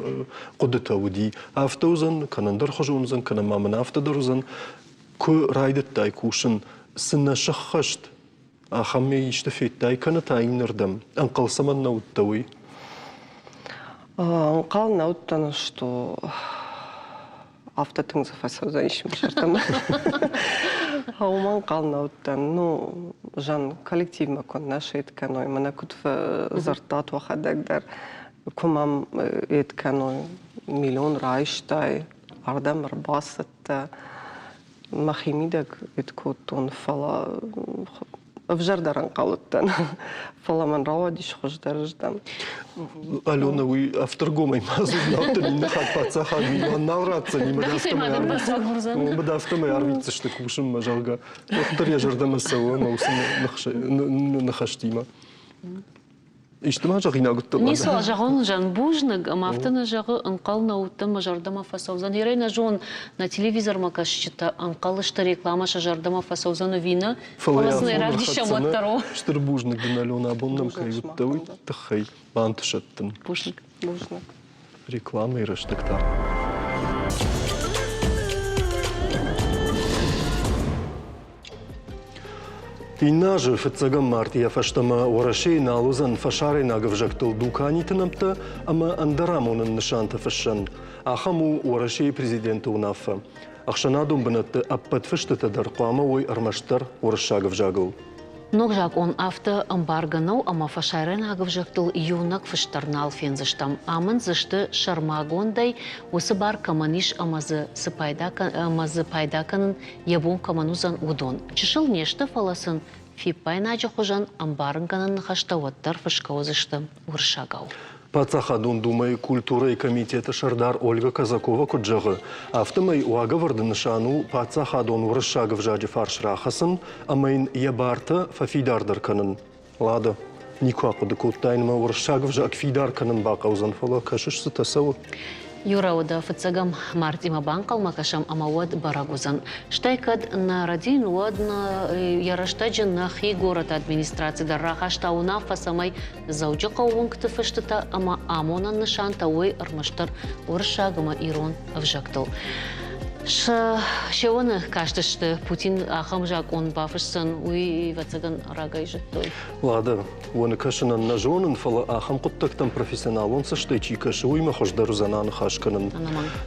хъуыдытӕ уыди. Афтӕ уыдзӕн, кӕнӕ ӕндӕрхуызон уыдзӕн, кӕнӕ ма мын афтӕ дӕр уыдзӕн. Куы райдыдтай кусын, цы нӕ сӕххӕст, ахӕмӕй исты федтай кӕнӕ та иннӕрдӕм? Ӕнхъӕл цӕмӕн нӕ уыдтӕ уый? Ӕнхъӕл нӕ уыдтӕн, что афтӕ тынг дзы фӕцӕудзӕнис мӕ зӕрдӕмӕ. Уымӕ ӕнхъӕл нӕ уыдтӕн. Ну, Жан, коллективмӕ куы нӕ сед кӕной, мӕнӕ куыд фӕдзырдтат уӕхӕдӕг дӕр, куы мӕм ед кӕной, миллион райстай, ардӕм ӕрбацыдтӕ, мӕхимидӕг ед кодтон, фӕлӕ ӕвзӕрдӕр ӕнхъӕл уыдтӕн, фӕлӕ мӕн рауадис хуыздӕрыздӕм. Алена, уый афтӕргомӕй ма дзур, иннӕ хатт паддзахад милуан нал ратдзӕни, мӕ афтӕмӕй арвитдзысты кусынмӕ, зӕгъгӕ. Уӕддӕр йӕ зӕрдӕмӕ цӕуы ӕмӕ уыцы ныхӕстимӕ. Исты ма зӕгъинаг уыдтӕ? Ницыуал зӕгъон, Жан, бузныг. Ӕмӕ афтӕ нӕ зӕгъы, ӕнхъӕл нӕ уыдтӕн, мӕ зӕрдӕмӕ фӕцӕудзӕн. Ерӕй нӕ зон, нӕ телевизормӕ кӕсджытӕ ӕнхъӕл сты, рекламӕ сӕ зӕрдӕмӕ фӕцӕудзӕн ӕви нӕ. Фӕлӕ сын ӕй равдисӕм уӕддӕр. Стыр бузныг дын, Алена, абон нӕм кӕй уыдтӕ, уый тыххӕй бантысӕд дын. Бузныг. Бузныг. Рекламӕйы рӕстӕг та. Иннӕ азы фыццӕгӕм мартъийӕ фӕстӕмӕ Уӕрӕсейы нал уыдзӕн фӕсарӕйнаг ӕвзӕгтыл дуканиты нӕмттӕ ӕмӕ ӕндӕр амонӕн нысантӕ фыссӕн. Ахӕм у Уӕрӕсейы президенты уынаффӕ. Ӕхсӕнадон бынӕтты ӕппӕт фыстытӕ дӕр хъуамӕ уой ӕрмӕстдӕр уырыссаг ӕвзагыл. Ног закъон афтӕ ӕмбаргӕ нӕу, ӕмӕ фӕсарӕйнаг ӕвзӕгтыл иунӕг фыст дӕр нал фендзыстӕм. Амынд дзы сты сӕрмагондӕй, уыцы бар кӕмӕн ис ӕмӕ дзы цы пайда, ӕмӕ дзы пайда кӕнын йӕ бон кӕмӕн уыдзӕн, уыдон. Чысыл не сты, фӕлӕ сын фиппаинаджы хуызӕн ӕмбарынгӕнӕн ныхӕстӕ уӕддӕр фысгӕ уыдзысты уырыссагау. Паддзахадон Думӕйы культурӕйы комитеты сӕрдар Ольга Казакова куыд зӕгъы, афтӕмӕй уагӕвӕрды нысан у паддзахадон уырыссаг ӕвзаджы фарс рахӕцын ӕмӕ йын йӕ бартӕ фӕфидардӕр кӕнын. Лада, никуы ахъуыды кодтаин, мӕ уырыссаг ӕвзаг фидар кӕнын бахъӕудзӕн, фӕлӕ кӕсыс, цытӕ цӕуы. Юра, уӕдӕ фыццӕгӕм мартъимӕ банхъӕлмӕ кӕсӕм ӕмӕ уӕд бӕрӕг уыдзӕн. Стӕй кӕд нӕ рӕдийын, уӕд нӕ йӕ рӕстӕджы нӕхи горӕты администраци дӕр рахаста уынаффӕ, цӕмӕй Дзӕуджыхъӕуы уынгты фыстытӕ ӕмӕ амонӕн нысантӕ уой ӕрмӕстдӕр уырыссаг ӕмӕ ирон ӕвзӕгтыл. Се уӕны кастысты, Путин ахӕм закъон бафысдзӕн, уый, ӕвӕццӕгӕн, рагӕй зыдтой. Лада, уӕны кӕсынӕн нӕ зонын, фӕлӕ ахӕм хъуыддӕгтӕм профессионалон цӕстӕй чи кӕсы, уыимӕ хуыздӕр уыдзӕн аныхас кӕнын.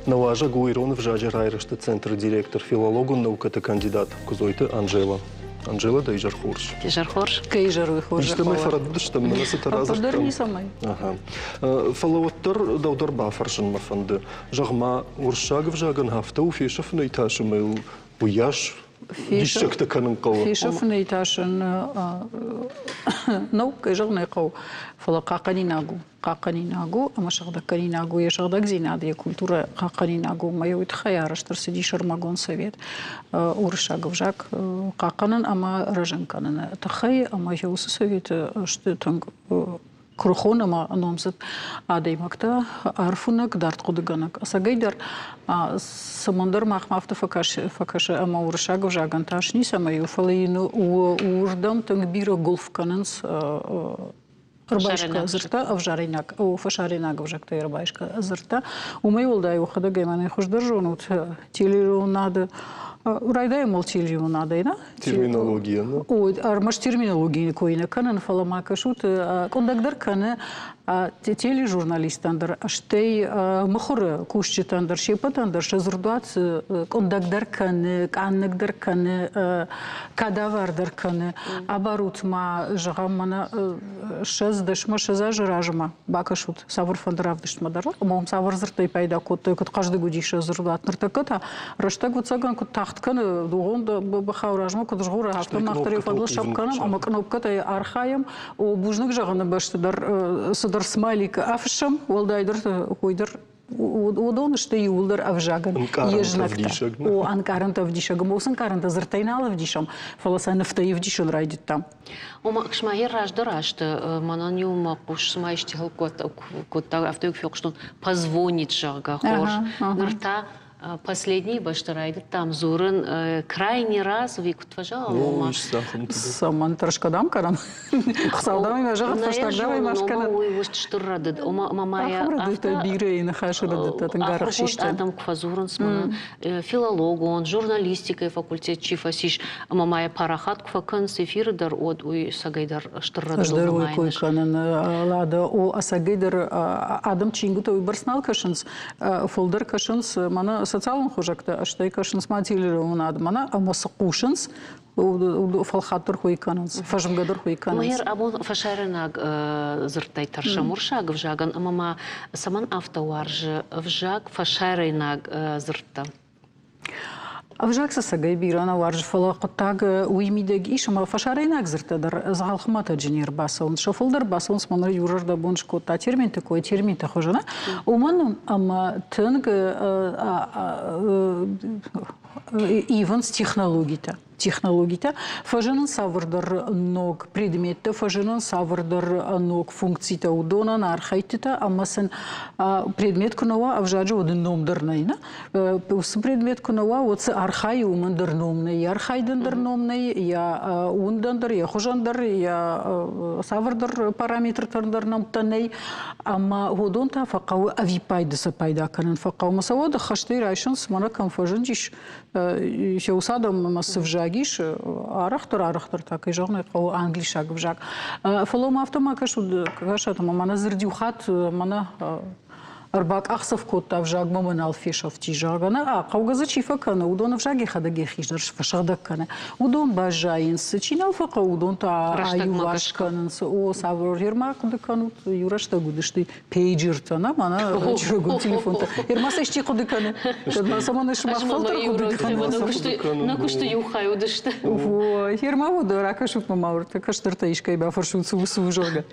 Нӕ уазӕг у ирон ӕвзаджы райрӕзты центры директор, филологон наукӕты кандидат Куыдзойты Анжела. Анжела, дӕ изӕр хорз. Изӕр хорз. Кӕй изӕр уый хорз. Истӕмӕй фӕрӕдыдыстӕм, нӕ цытӕ радзырдтам. Ӕппындӕр ницӕмӕй. Ага. Фӕлӕ уӕддӕр дӕу дӕр бафӕрсын мӕ фӕнды. Зӕгъ-ма, уырыссаг ӕвзагӕн афтӕ у фесӕфынӕй тас ӕмӕ йыл уыйас диссӕгтӕ кӕнын хъӕуы? Фесӕфынӕй тасӕн нӕу, кӕй зӕгъын ӕй хъӕуы, фӕлӕ хъахъхъӕнинаг у. Хъахъхъӕнинаг у ӕмӕ сыгъдӕггӕнинаг у йӕ сыгъдӕгдзинад, йӕ культурӕ хъахъхъӕнинаг у. Ӕмӕ йӕ уый тыххӕй арӕзт ӕрцыди сӕрмагонд совет уырыссаг ӕвзаг хъахъхъӕнын ӕмӕ рӕзын кӕныны тыххӕй. Ӕмӕ йӕ уыцы советы сты тынг куырыхон ӕмӕ номдзыд адӕймӕгтӕ, арфуынӕг, дардхъуыдыгӕнӕг. Ӕцӕгӕйдӕр, цӕмӕндӕр махмӕ афтӕ фӕкӕсы, ӕмӕ уырыссаг ӕвзагӕн тас ницӕмӕй у, фӕлӕ йын уырдӕм тынг бирӕ гуылф кӕнынц ӕрбайсгӕ дзырдтӕ, ӕвзаринаг, фӕсарӕйнаг ӕвзӕгтӕй ӕрбайсгӕ дзырдтӕ. Уымӕй уӕлдай уӕхӕдӕг мӕнӕй хуыздӕр зонут телеуынынады райдайӕм уал телеуынынадӕй, нӕ? Терминологийӕ, нӕ? О, ӕрмӕст терминологийы кой нӕ кӕнын, фӕлӕ ма кӕсут, къуындӕгдӕр кӕны тележурналисттӕн дӕр, стӕй мыхуыры кусджытӕн дӕр, се ппӕтӕн дӕр сӕ дзырдуат къуындӕгдӕр кӕны, къаннӕгдӕр кӕны, кадавардӕр кӕны. Абарут ма, зӕгъӕм, мӕнӕ 20 дӕсмӕ 20 азы размӕ бакӕсут цавӕрфӕнды равдыстмӕ дӕр, ӕмӕ уым цавӕр дзырдтӕй пайда кодтой, куыд хъӕздыг уыди сӕ дзырдуат. Ныртӕккӕ та рӕстӕг ӕвӕццӕгӕн куыд тагъд кӕны, дугъон бӕхау размӕ куыд згъоры, афтӕ мах дӕр йӕ фӕдыл сӕпп кӕнӕм ӕмӕ кънопкӕтӕй архайӕм. О, бузныг зӕгъыны бӕсты дӕр цыдӕр смайлик афыссӕм, уӕлдайдӕр уый дӕр уыдон сты иууылдӕр ӕвзагӕн йе знӕгтӕ. О, ӕнкъарӕнтӕ ӕвдисӕг. Ӕмӕ уыцы ӕнкъарӕнтӕ дзырдтӕй нал ӕвдисӕм, фӕлӕ сӕ нывтӕй ӕвдисын райдыдтам. Ома, ма раздӕр азты мӕнӕн-иу мӕ хъус цыма исты кодта, афтӕ-иу фехъуыстон, позвонит, зӕгъгӕ, хорз. Ныр та последний бӕсты райдыдтам дзурын крайний раз, ви куыд фӕзӕгъӕм, ома. Цӕмӕн тӕрсгӕ дам кӕнӕм? Хуыцау дам ӕмӕ зӕгъӕд, фӕстаг дам ӕмӕ скӕнӕд. Уый уыст стыр рӕдыд. Ома ма Ахӕм рӕдыдтӕ бирӕ ныхасы рӕдыдтӕ тынг арӕх систы. Адӕм куы фӕдзурынц мӕнӕ филологон, журналистикӕйы факультет чи фӕцис, ӕмӕ ма йӕ парахат куы фӕкӕнынц эфиры дӕр, уӕд уый ӕцӕгӕйдӕр стыр рӕдыдыл Ӕз дӕр уый кой кӕнын, Лада, о, ӕцӕгӕйдӕр адӕм чингуытӕ уыйбӕрц нал кӕсынц, фылдӕр кӕсынц мӕнӕ социалон хуызӕгтӕ, стӕй кӕсынц ма телеуынынад мӕнӕ ӕмӕ цы хъусынц, фӕлхатт дӕр хуый кӕнынц, фӕзмгӕ дӕр хуый кӕнынц. Мэр абон фӕсарӕйнаг дзырдтӕй тӕрсӕм уырыссаг ӕвзагӕн ӕмӕ ма цӕмӕн афтӕ уарзы ӕвзаг фӕсарӕйнаг дзырдтӕ? Ӕвзаг сӕцӕгӕй бирӕ нӕ уарзы, фӕлӕ хъуыддаг уый мидӕг ис, ӕмӕ фӕсарӕйнаг дзырдтӕ дӕр дзӕгъӕлхуымӕтӕджы не рбацӕуынц. Сӕ фылдӕр бацӕуынц, мӕнӕ иурӕрдӕбон скодта терминты кой, терминты хуызӕн. Уымӕн ӕмӕ тынг ивынц технологитӕ. Технологитӕ фӕзынынц цавӕрдӕр ног предметтӕ, фӕзынынц цавӕрдӕр ног функцитӕ уыдонӕн, архӕйдтытӕ ӕмӕ сын предмет куы нӕ уа ӕвзаджы, уӕд ын ном дӕр нӕй. Нӕ? Уыцы предмет куы нӕ уа, уӕд цы архайы, уымӕн дӕр ном нӕй, йӕ архайдӕн дӕр ном нӕй, йӕ уындӕн дӕр, йӕ хуызӕн дӕр, йӕ цавӕрдӕр параметртӕн дӕр нӕмттӕ нӕй. Ӕмӕ уыдон та фӕхъӕуы ӕвиппайды сӕ пайда кӕнын фӕхъӕуы. Ӕмӕ сӕ уӕд ӕххӕстӕй райсынц, мӕнӕ кӕм фӕзындис, сӕ уыцы адӕммӕ цы взаг ӕвзаг ис, арӕхдӕр, арӕхдӕр та, кӕй зӕгъын ӕй хъӕуы, англисаг ӕвзаг. Фӕлӕ ма афтӕ ма кӕсут, кӕсат ӕмӕ мӕнӕ дзырд иу хатт мӕнӕ ӕрбакъахдзӕф кодта ӕвзагмӕ мӕ нал фесӕфти, зӕгъгӕ, нӕ, хъӕугӕ дзы чи фӕкӕны, уыдон ӕвзаг йӕхӕдӕг йӕхи дӕр фӕсыгъдӕг кӕны. Уыдон баззайынц, чи нал фӕхъӕуы, уыдон та аиуварс кӕнынц. О, цавӕр ма хъуыды кӕнут, иу рӕстӕг уыдысты пейджертӕ, нӕ, мӕнӕ чырыгон телефонтӕ. Ма сӕ исчи хъуыды кӕны? Кӕд ма цӕмӕн сымах фӕлтӕр хъуыды кӕнынц? Нӕ куысты иу хай уыдысты. Ма уыд, ракӕсут ма ма кӕстӕртӕ искӕй бафӕрсут, цы у, цы у, зӕгъгӕ.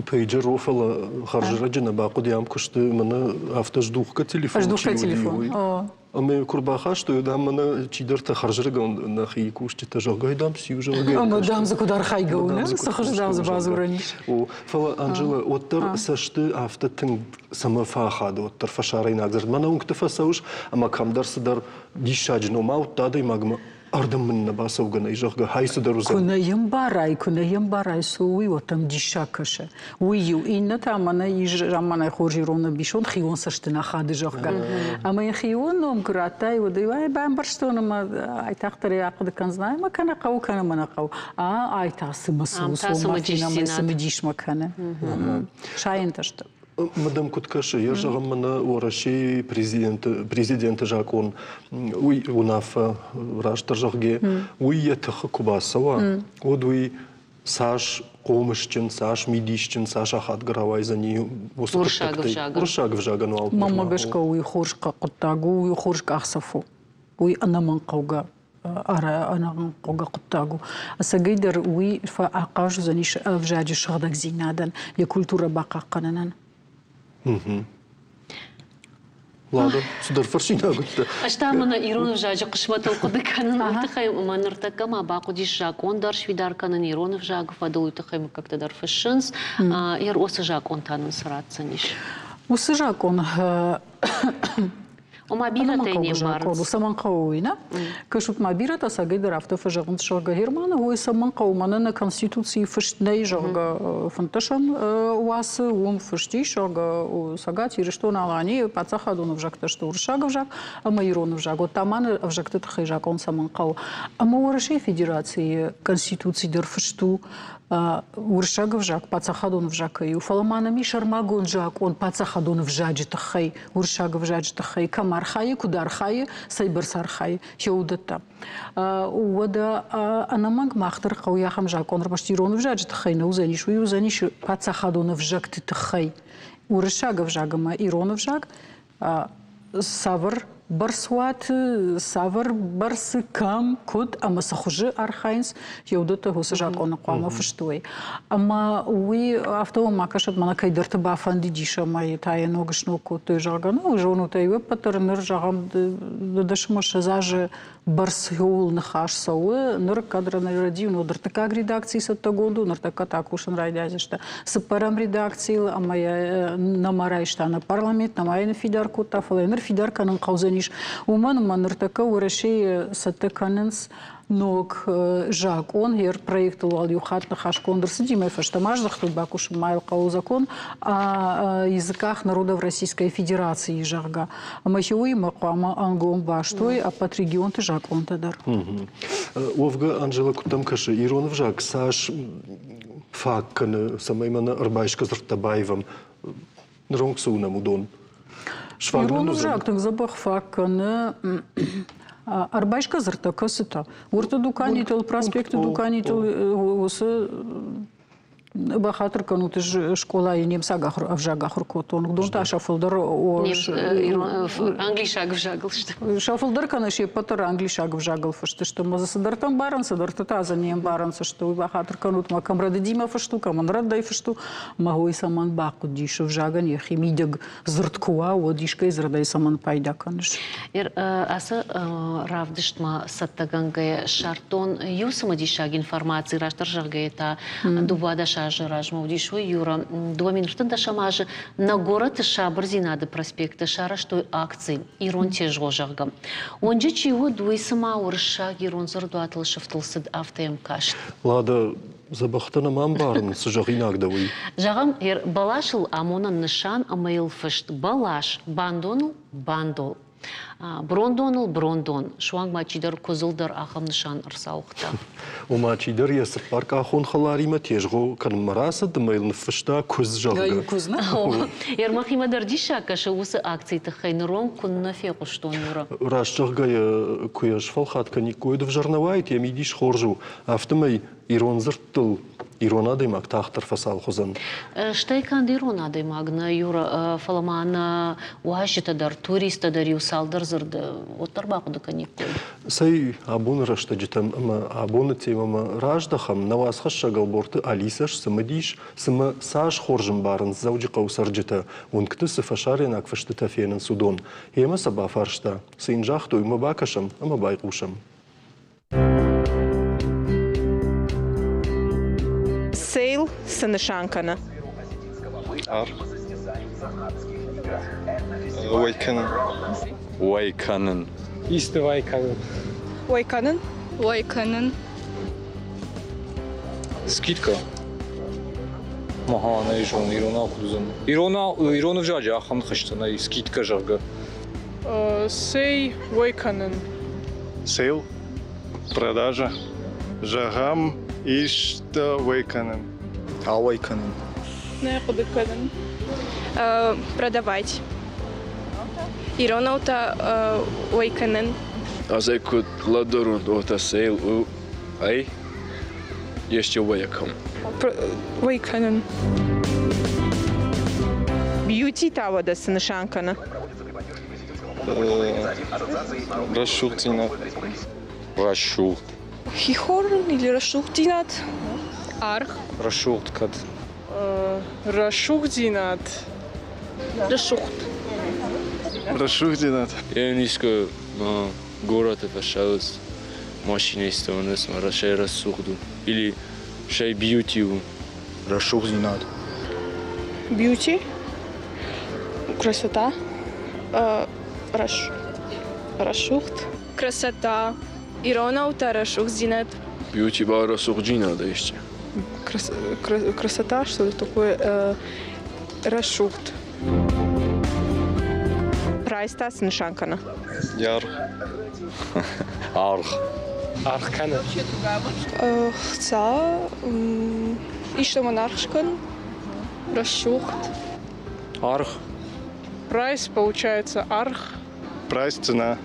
Пейджер у, фӕлӕ хӕрзӕрӕджы нӕ бахъуыди ам куысты мӕнӕ афтӕ здухгӕ телефон. Здухгӕ телефон. Ӕмӕ куы рбахастой, дам, мӕнӕ чидӕртӕ хӕрзӕрыгон нӕхи кусджытӕ, зӕгъгӕ, дам, сиу, зӕгъгӕ. Ӕмӕ дам дзы куыд архайгӕ у, нӕ? Цы хуызы дам дзы бадзурӕн ис? О, фӕлӕ, Анжела, уӕддӕр цӕсты афтӕ тынг цӕмӕ фӕахады, уӕддӕр фӕсарӕйнаг дзырд. Мӕнӕ уынгты фӕцӕуыс, ӕмӕ кӕмдӕр цыдӕр диссаджы ном ауыдта адӕймагмӕ, ардӕм мын нӕ бацӕугӕ нӕй, зӕгъгӕ, хай цыдӕр уыдзӕн. Куы нӕ йӕм барай, куы нӕ йӕм барай, цы уый, уӕд ӕм диссаг кӕсы. Уый иу, иннӕ та мӕнӕ ис замманай хорз ирон ӕмбисонд хион цӕсты нӕ хады, зӕгъгӕ. Ӕмӕ йын хион ном куы радтай, уӕд ӕй ай бамбӕрстон ӕмӕ айтагъддӕр ӕй ахъуыды кӕндзынӕ, ӕмӕ кӕнӕ хъӕуы, кӕнӕ мӕ нӕ хъӕуы. А, ай та цымӕ цы у, цомахинӕ цымыдисмӕ кӕны. Сайынтӕ сты. Мадам куыд кӕсы, йӕ зӕгъӕм, мӕнӕ Уӕрӕсейы президенты, президенты закъон, уый уынаффӕ, растдӕр зӕгъгӕ, уый йӕ тыхы куы бацӕуа, уӕд уый цас хъомысджын, цас мидисджын, цас ахадгӕ рауайдзӕни уыцы хъуыддӕгтӕй. Уырыссаг ӕвзагӕн уал. Мӕнмӕ гӕсгӕ уый хорз хъуыддаг у, уый хорз къахдзӕф у. Уый ӕнӕмӕнгхъӕугӕ ӕнӕхъӕугӕ хъуыддаг у. Ӕцӕгӕйдӕр уый фӕахъаз уыдзӕнис ӕвзаджы сыгъдӕгдзинадӕн, йӕ культурӕ бахъахъхъӕнынӕн. Ладо, цыдӕр фӕрсинаг уыдтӕ. Ӕз та мӕнӕ ирон ӕвзаджы хъысмӕтыл хъуыды кӕнын, уый тыххӕй мӕ ныртӕккӕ ма бахъуыдис закъон дӕр сфидар кӕнын ирон ӕвзагы фӕдыл, уый тыххӕй мыггӕгтӕ дӕр фыссынц. Уыцы закъон та нын цы ратдзӕнис? Уыцы закъон Ома бирӕтӕй не мбарынц. Цӕмӕн хъӕуы уый, нӕ? Кӕсут ма, бирӕтӕ сагӕй дӕр афтӕ фӕзӕгъынц, зӕгъгӕ, Германы уый цӕмӕн хъӕуы, мӕнӕ нӕ Конституцийы фыст нӕй, зӕгъгӕ, фынддӕсӕм уацы уым фыст ис, зӕгъгӕ, Цӕгат Ирыстон Аланийы паддзахадон ӕвзӕгтӕ сты уырыссаг ӕвзаг ӕмӕ ирон ӕвзаг. Уӕд та ма нӕ ӕвзӕгты тыххӕй закъон цӕмӕн хъӕуы? Ӕмӕ Уӕрӕсейы Федерацийы Конституци дӕр фыст у, уырыссаг ӕвзаг паддзахадон ӕвзаг кӕй у, фӕлӕ ма нӕм ис сӕрмагонд закъон паддзахадон ӕвзаджы тыххӕй, уырыссаг ӕвзаджы тыххӕй кӕм архайы, куыд архайы, цӕйбӕрц архайы, се уыдӕттӕ. Уӕдӕ ӕнӕмӕнг мах дӕр хъӕуы ахӕм закъон, ӕрмӕст ирон ӕвзаджы тыххӕй нӕ уыдзӕнис, уый уыдзӕнис паддзахадон ӕвзӕгты тыххӕй. Уырыссаг ӕвзаг ӕмӕ ирон ӕвзаг цавӕр бӕрцуаты, цавӕр бӕрцы, кӕм, куыд ӕмӕ цы хуызы архайынц, йӕ уыдӕттӕ уыцы закъоны хъуамӕ фыст уой. Ӕмӕ уый афтӕ ма кӕсӕд, мӕнӕ кӕйдӕрты бафӕндыдис ӕмӕ та йӕ ног сног кодтой, зӕгъгӕ, ну, зонут ӕй, уе ппӕт дӕр ныр, зӕгъӕм, 1920 азы бӕрц ууыл ныхас цӕуы. Ныр кӕд радион уӕд ӕртыккаг редакцийы цӕттӕгонд у, ныртӕккӕ та кусын райдайдзысты цыппӕрӕм редакцийыл ӕмӕ йӕ нӕма райста нӕ парламент, нӕма йӕ ныффидар кодта, фӕлӕ йӕ ныр фидар кӕнын хъӕудзӕнис. Уымӕн ӕмӕ ныртӕккӕ Уӕрӕсейы цӕттӕ кӕнынц ног закъон, йӕ проектыл уал иу хатт ныхасгонд ӕрцыди, мӕ фӕстӕмӕ аздӕхтой бакусын ма йыл хъӕуы закон о языках народов Российской Федерации, зӕгъгӕ. Ӕмӕ уыимӕ хъуамӕ ӕнгом баст уой ӕппӕт регионты закъонтӕ дӕр. Уӕвгӕ, Анжела, куыд дӕм кӕсы, ирон ӕвзаг цас фаг кӕны, цӕмӕй мӕнӕ ӕрбайсгӕ дзырдтӕ баивӕм? Ныронг цы уынӕм, уыдон? Ирон ӕвзаг тынг дзӕбӕх фаг кӕны ӕрбайсгӕ дзырдтӕ кӕцытӕ? Уырты дуканитыл, проспекты дуканитыл уыцы бахатыр кӕнут, ӕз скъолайы немыцаг ӕвзаг ахуыр кодтон. Уыдон та сӕ фылдӕр англисаг ӕвзагыл сты. Сӕ фылдӕр кӕнӕ се ппӕт дӕр англисаг ӕвзагыл фыст сты. Ӕмӕ дзы цыдӕртӕ ӕмбарын, цыдӕртӕ та дзы не мбарынц сты. Уый бахатыр кӕнут, мӕ кӕм рӕдыдимӕ фыст у, кӕм ӕнрӕдӕй фыст у, мӕ уый цӕмӕн бахъуыдис ӕвзагӕн йӕхи мидӕг дзырд куы уа, уӕд искӕй дзырдӕй цӕмӕн пайда кӕныс? Ацы равдыстмӕ цӕттӕгӕнгӕйӕ ссардтон иу цымыдисаг информаци, растдӕр зӕгъгӕйӕ та 12 азы размӕ уыдис уый, Юра, 2013 азы нӕ горӕты Сабырдзинады проспекты сарӕзтой акци «Ирон тезгъо», зӕгъгӕ. Уынджы чи уыд, уый цыма уырыссаг ирон дзырдуатыл сыфтыл цыд, афтӕ йӕм каст. Лада, дзӕбӕхтӕ нӕма ӕмбарын, цы зӕгъинаг дӕ уый? Зӕгъӕм, бӕласыл амонӕн нысан ӕмӕ йыл фыст бӕлас, бандоныл бандол. Брондоныл брондон, суанг ма чидӕр куыдзыл дӕр ахӕм нысан ӕрцауыгъта. Ома чидӕр йӕ цыппаркъахон хӕларимӕ тезгъо кӕнынмӕ рацыд ӕмӕ йыл ныффыста куыдз, зӕгъгӕ. Куыдз нӕ? Ермахимӕ дӕр диссаг кӕсы уыцы акцийы тыххӕй ныронг куыннӕ фехъуыстон, Юра. Раст зӕгъгӕйӕ, куы йӕ сфӕлхат кӕниккой, ӕвзӕр нӕ уаид, йӕ мидис хорз у. Афтӕмӕй ирон дзырдтыл ирон адӕймаг тагъддӕр фӕцалх уыдзӕн. Стӕй канд ирон адӕймаг нӕ, Юра, фӕлӕ ма нӕ уазджытӕ дӕр, туристтӕ дӕр иу цалдӕр дзырды уӕддӕр бахъуыды кӕниккой. Цӕй, абоны рӕстӕджытӕм ӕмӕ абоны темӕмӕ раздӕхӕм, нӕ уацхӕссӕг Ӕлборты Алисӕ сцымыдис, цымӕ цас хорз ӕмбарынц Дзӕуджыхъӕуы цӕрджытӕ, уынгты цы фӕсарӕйнаг фыстытӕ фенынц, уыдон. Йемӕ сӕ бафарста, цы йын загътой, уымӕ бакӕсӕм ӕмӕ байхъусӕм. Sale цы нысан кӕны? Аргъ. Уӕй кӕнын. Уӕй кӕнын. Исты уӕй кӕнын. Уӕй кӕнын. Уӕй кӕнын. Скидка. Ага, нӕй зон, иронау куыд уыдзӕн. Иронау, ирон ӕвзаджы ахӕм ныхӕстӕ нӕй, скидка, зӕгъгӕ. Сей уӕй кӕнын. Sale, продажа. Зӕгъӕм, исты уӕй кӕнын. Ауӕй кӕнын. Нӕ хъуыды кӕнын. Продавать. Иронау та уӕй кӕнын. Ӕз ӕй куыд лӕдӕрун, уотӕ sale у ӕй есте уӕйӕ кӕнун. Уӕй кӕнын. Beauty та уӕдӕ цы нысан кӕны? Рӕсугъддзинад. Рӕсугъд. Хихорн или рӕсугъддзинад? Аргъ. Рӕсугъд кӕд? Рӕсугъддзинад. Рӕсугъд. Рӕсугъддзинад. Я низко город фӕсӕлыс машинӕ стоныс, ма шай рӕсугъд у. Или шай beauty у. Рӕсугъддзинад. Beauty. Красота. Раш... Рӕсугъд. Красота. Иронау та рӕсугъддзинад. Beauty ба рӕсугъддзинад исчи. Красота, что-то такое рӕсугъд. Price та цы нысан кӕны? Аргъ. Аргъ. Аргъ кӕны. Хца истӕмӕн аргъ скӕн. Рӕсугъд. Аргъ. Прайс, получается, аргъ. Прайс, цена.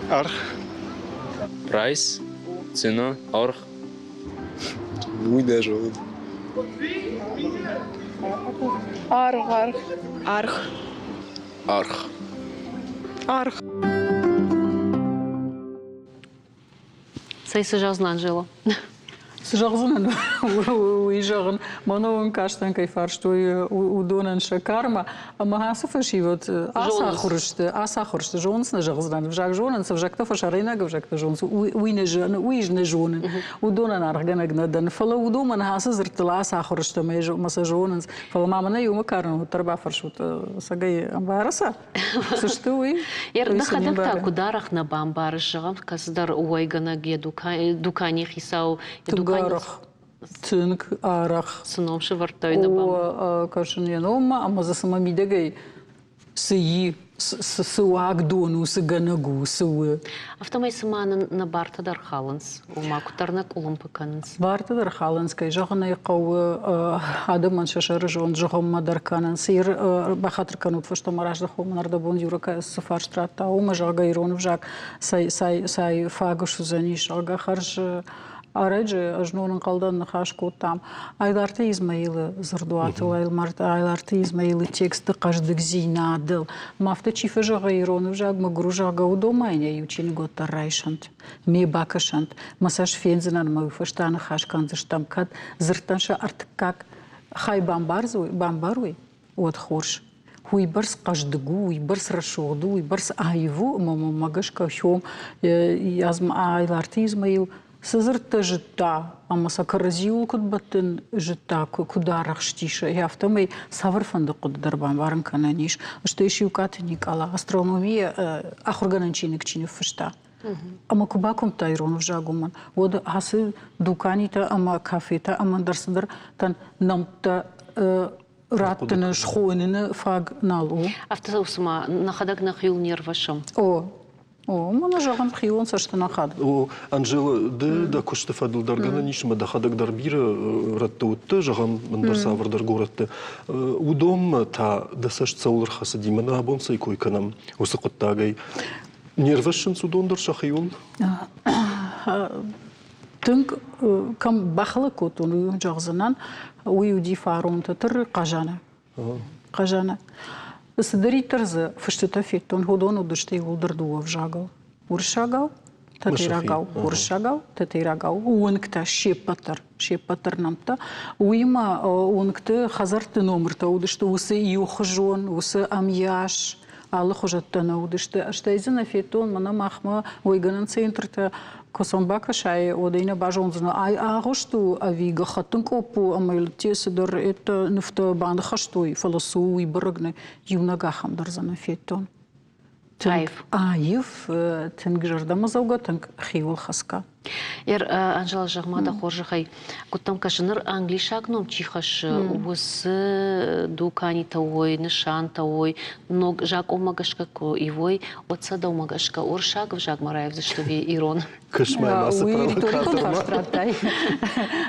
Аргъ. Прайс, цена, аргъ. Уый нӕ зонын. Аргъ, аргъ. Аргъ. Аргъ. Аргъ. Цӕй цы зӕгъдзынӕ, Анжела? Цы зӕгъдзынӕн, уый зӕгъын. Мӕнӕ уын кастӕн кӕй фарстой, уыдонӕн сӕ кармӕ. Ӕмӕ ацы фӕсивӕд ацахуыр сты, ацахуыр сты, зонынц нӕ зӕгъдзынӕн, ӕвзаг зонынц, ӕвзӕгтӕ фӕсарӕйнаг ӕвзӕгтӕ зонынц, уый нӕ уый нӕ зонын. Уыдонӕн аргъгӕнӕг нӕ дӕн. Фӕлӕ уыдонмӕ ацы дзырдтыл ацахуыр сты ӕмӕ сӕ зонынц. Фӕлӕ ма мӕнӕ иумӕ карын уӕддӕр бафӕрсут, цӕгӕй ӕмбары сӕ? Цы сты уый? Дӕхӕдӕг та куыд арӕх нӕ бамбарыс, зӕгъӕм, кӕцыдӕр уӕйгӕнӕг йӕ дуканийы хицау Тынг арӕх. Тынг арӕх. Цы ном сӕвӕрдтай нӕ бамбар? Кӕсын йӕ номмӕ, ӕмӕ дзы цыма мидӕгӕй цы и, цы уагдон у, цы гӕнӕг у, цы у. Афтӕмӕй цыма нын нӕ бартӕ дӕр халынц, ома куыддӕр нӕ къуылымпы кӕнынц. Бартӕ дӕр халынц, кӕй зӕгъын ӕй хъӕуы, адӕмӕн сӕ сӕры зонд зыгъуыммӕ дӕр кӕнынц. Ир бахатыр кӕнут фӕстӕмӕ раздӕхон мын ӕрдӕбон Юра цы фарст радта, уымӕ, зӕгъгӕ, ирон ӕвзаг цӕй, цӕй, цӕй фаг суыдзӕнис, зӕгъгӕ, хӕрз ӕрӕджы ӕзнон ӕнхъӕлдӕн ныхас кодтам Айларты Измаилы дзырдуатыл, Айларты Измаилы тексты хъӕздыгдзинадыл. Ма афтӕ чи фӕзӕгъы ирон ӕвзаг мӕгуыр у, зӕгъгӕ, уыдонмӕ йын йӕ иу чиныг уӕддӕр райсӕнт, ме бакӕсӕнт, мӕ цӕст фендзынӕн ӕмӕ уый фӕстӕ ныхас кӕндзыстӕм, кӕд дзырдтӕн сӕ ӕртыккаг хай бамбарой, уӕд хорз. Уыйбӕрц хъӕздыг у, уыйбӕрц рӕсугъд у, уыйбӕрц аив у, ӕмӕ мӕмӕ гӕсгӕ хьом Айларты Измаил цы дзырдтӕ зыдта ӕмӕ сӕ кӕрӕдзиуыл куыд бӕттын зыдта, куыд арӕхстис, афтӕмӕй цавӕрфӕнды хъуыды дӕр бамбарын кӕнӕн ис. Стӕй Сиукъаты Никъала астрономийӕ ахуыргӕнӕн чиныг чи ныффыста, Ӕмӕ куы бакуымдта ирон ӕвзаг уымӕн, уӕд ацы дуканитӕ ӕмӕ кафетӕ ӕмӕ ӕндӕр цыдӕртӕн нӕмттӕ. раттыны, схоныны фаг нал у. Афтӕ цыма нӕхӕдӕг нӕхиуыл не рвӕссӕм. О, о, мӕнӕ зӕгъын, хион цӕсты нӕ О, Анжела, ды дӕ куысты фӕдыл дӕр гӕнӕн ис, ӕмӕ дӕхӕдӕг дӕр бирӕ рӕтты уыдтӕ, зӕгъӕм, ӕндӕр цавӕрдӕр горӕтты. Уыдонмӕ та дӕ цӕст цӕуыл ӕрхӕцыди? Мӕнӕ абон цӕй кой кӕнӕм уыцы хъуыддагӕй. Не рвӕссынц уыдон дӕр сӕхиуыл? Тынг кӕм бахӕлӕг кодтон, уый зӕгъдзынӕн, уый уыди фаронты тыр Хъазаны. Хъазаны. Цыдӕриддӕр дзы фыстытӕ федтон, уыдон уыдысты иууылдӕр дыууӕ ӕвзагыл. Уырыссагау, тӕтӕйрагау, уырыссагау, тӕтӕйрагау. Уынгтӕ се ппӕт дӕр, се ппӕт дӕр нӕмттӕ. Уыимӕ уынгты хӕдзӕртты номыртӕ уыдысты уыцы иухуызон, уыцы ӕмиас. Алыхуызӕттӕ нӕ уыдысты. Стӕй дзы нӕ федтон, мӕнӕ махмӕ уӕйгӕнӕн центртӕ куы сӕм бакӕсай, уӕд ӕй нӕ базондзынӕ, ай агъуыст у ӕви гӕххӕттын къопп у ӕмӕ йыл цыдӕр эдтӕ нывтӕ баныхӕстой, фӕлӕ цы у, уый бӕрӕг нӕ. Иунӕг ахӕм дӕр дзы нӕ федтон. Тынг аив, тынг зӕрдӕмӕдзӕугӕ, тынг хиуылхӕцгӕ. Ер, Анжела, зӕгъ-ма дӕ хорзӕхӕй, куыдтӕм кӕсы, ныр англисаг ном чи хӕссы, уыцы дуканитӕ уой, нысантӕ уой, ног закъонмӕ гӕсгӕ куы ивой, уӕд сӕ дӕумӕ гӕсгӕ уырыссаг ӕвзагмӕ раивдзысты ӕви ирон? Кӕс-ма йӕм ацы Уый риторикон фарст радтай.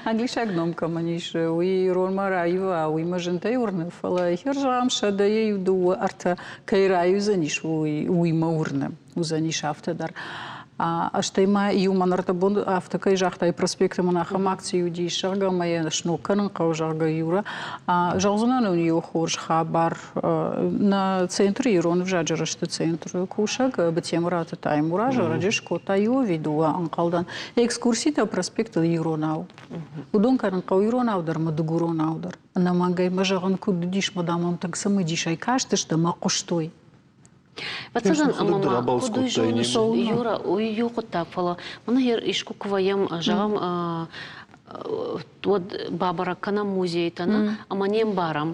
Англисаг ном кӕмӕн ис, уый иронмӕ раива, уый мӕ зынтӕй уырны, фӕлӕ хӕрзам сӕдӕйӕ иу дыууӕ ӕртӕ кӕй раивдзӕнис, уый, уый мӕ уырны. Уыдзӕнис афтӕ дӕр. Стӕй ма иу мӕн ӕрдӕбон афтӕ кӕй загътай, проспекты мын ахӕм акци уыдис, зӕгъгӕ, ӕмӕ йӕ сног кӕнын хъӕуы, зӕгъгӕ, Юра. Зӕгъдзынӕн уын иу хорз хабар. Нӕ центры, ирон ӕвзаджы рӕзты центры кусӕг Бытемыраты Таймураз ӕрӕджы скодта иу ӕви дыууӕ, ӕнхъӕлдӕн, экскурситӕ проспектыл иронау. Уыдон кӕнын хъӕуы иронау дӕр ӕмӕ дыгуронау дӕр. Ӕнӕмӕнгӕй мӕ зӕгъын куыд уыдис, мӕ дам, ӕм тынг цымыдисӕй кастысты ӕмӕ хъуыстой. Ӕвӕццӕгӕн, ӕмӕ ма куыд уый зоныс, Юра, уый иу хъуыддаг, фӕлӕ мӕнӕ искуы куы вӕййӕм, зӕгъӕм, уӕд бабӕрӕг кӕнӕм музейтӕ, нӕ, ӕмӕ не мбарӕм.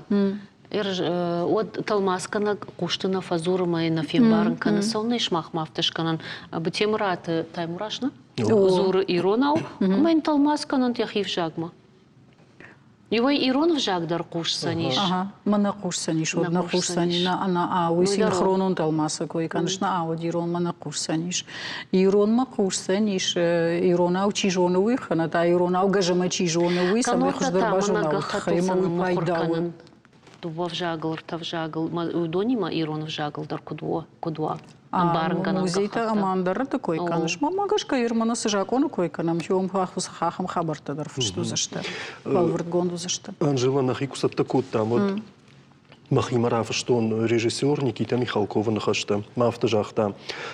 Уӕд тӕлмацгӕнӕг хъусты нӕ фӕдзуры ӕмӕ йын нӕ фембарын кӕны, цӕуылнӕ ис махмӕ афтӕ скӕнӕн. Бытемыраты Таймураз нӕ дзуры иронау, ӕмӕ йын тӕлмац кӕнӕнт йӕхи взагмӕ. Иуӕй ирон ӕвзаг дӕр хъусдзӕнис. Ага, мӕнӕ хъусдзӕнис, уӕд нӕ хъусдзӕни, нӕ, нӕ, а, уый синхронон тӕлмацы кой кӕныс, нӕ, уӕд иронмӕ нӕ хъусдзӕнис. Иронмӕ хъусдзӕнис, иронау чи зоны, уый, кӕнӕ та иронау гӕзӕмӕ чи зоны, уый, цӕмӕй хуыздӕр базона, уый тыххӕй ӕмӕ уый пайда у. Дыууӕ взагыл, ӕртӕ взагыл, уыдонимӕ ирон ӕвзагыл дӕр куыд уа? Ӕмбарынгӕнӕн Музейтӕ ӕмӕ ӕндӕрты кой кӕныс. Мӕнмӕ гӕсгӕ Ирманы цы закъоны кой кӕнӕм, уым ахӕм хабӕрттӕ дӕр фыст уыдзысты, бӕлвырдгонд уыдзысты. Анжела, нӕхи куы цӕттӕ кодтам, уӕд мӕхимӕ рафыстон режиссер Никита Михалковы ныхӕстӕ. Мӕ афтӕ загъта,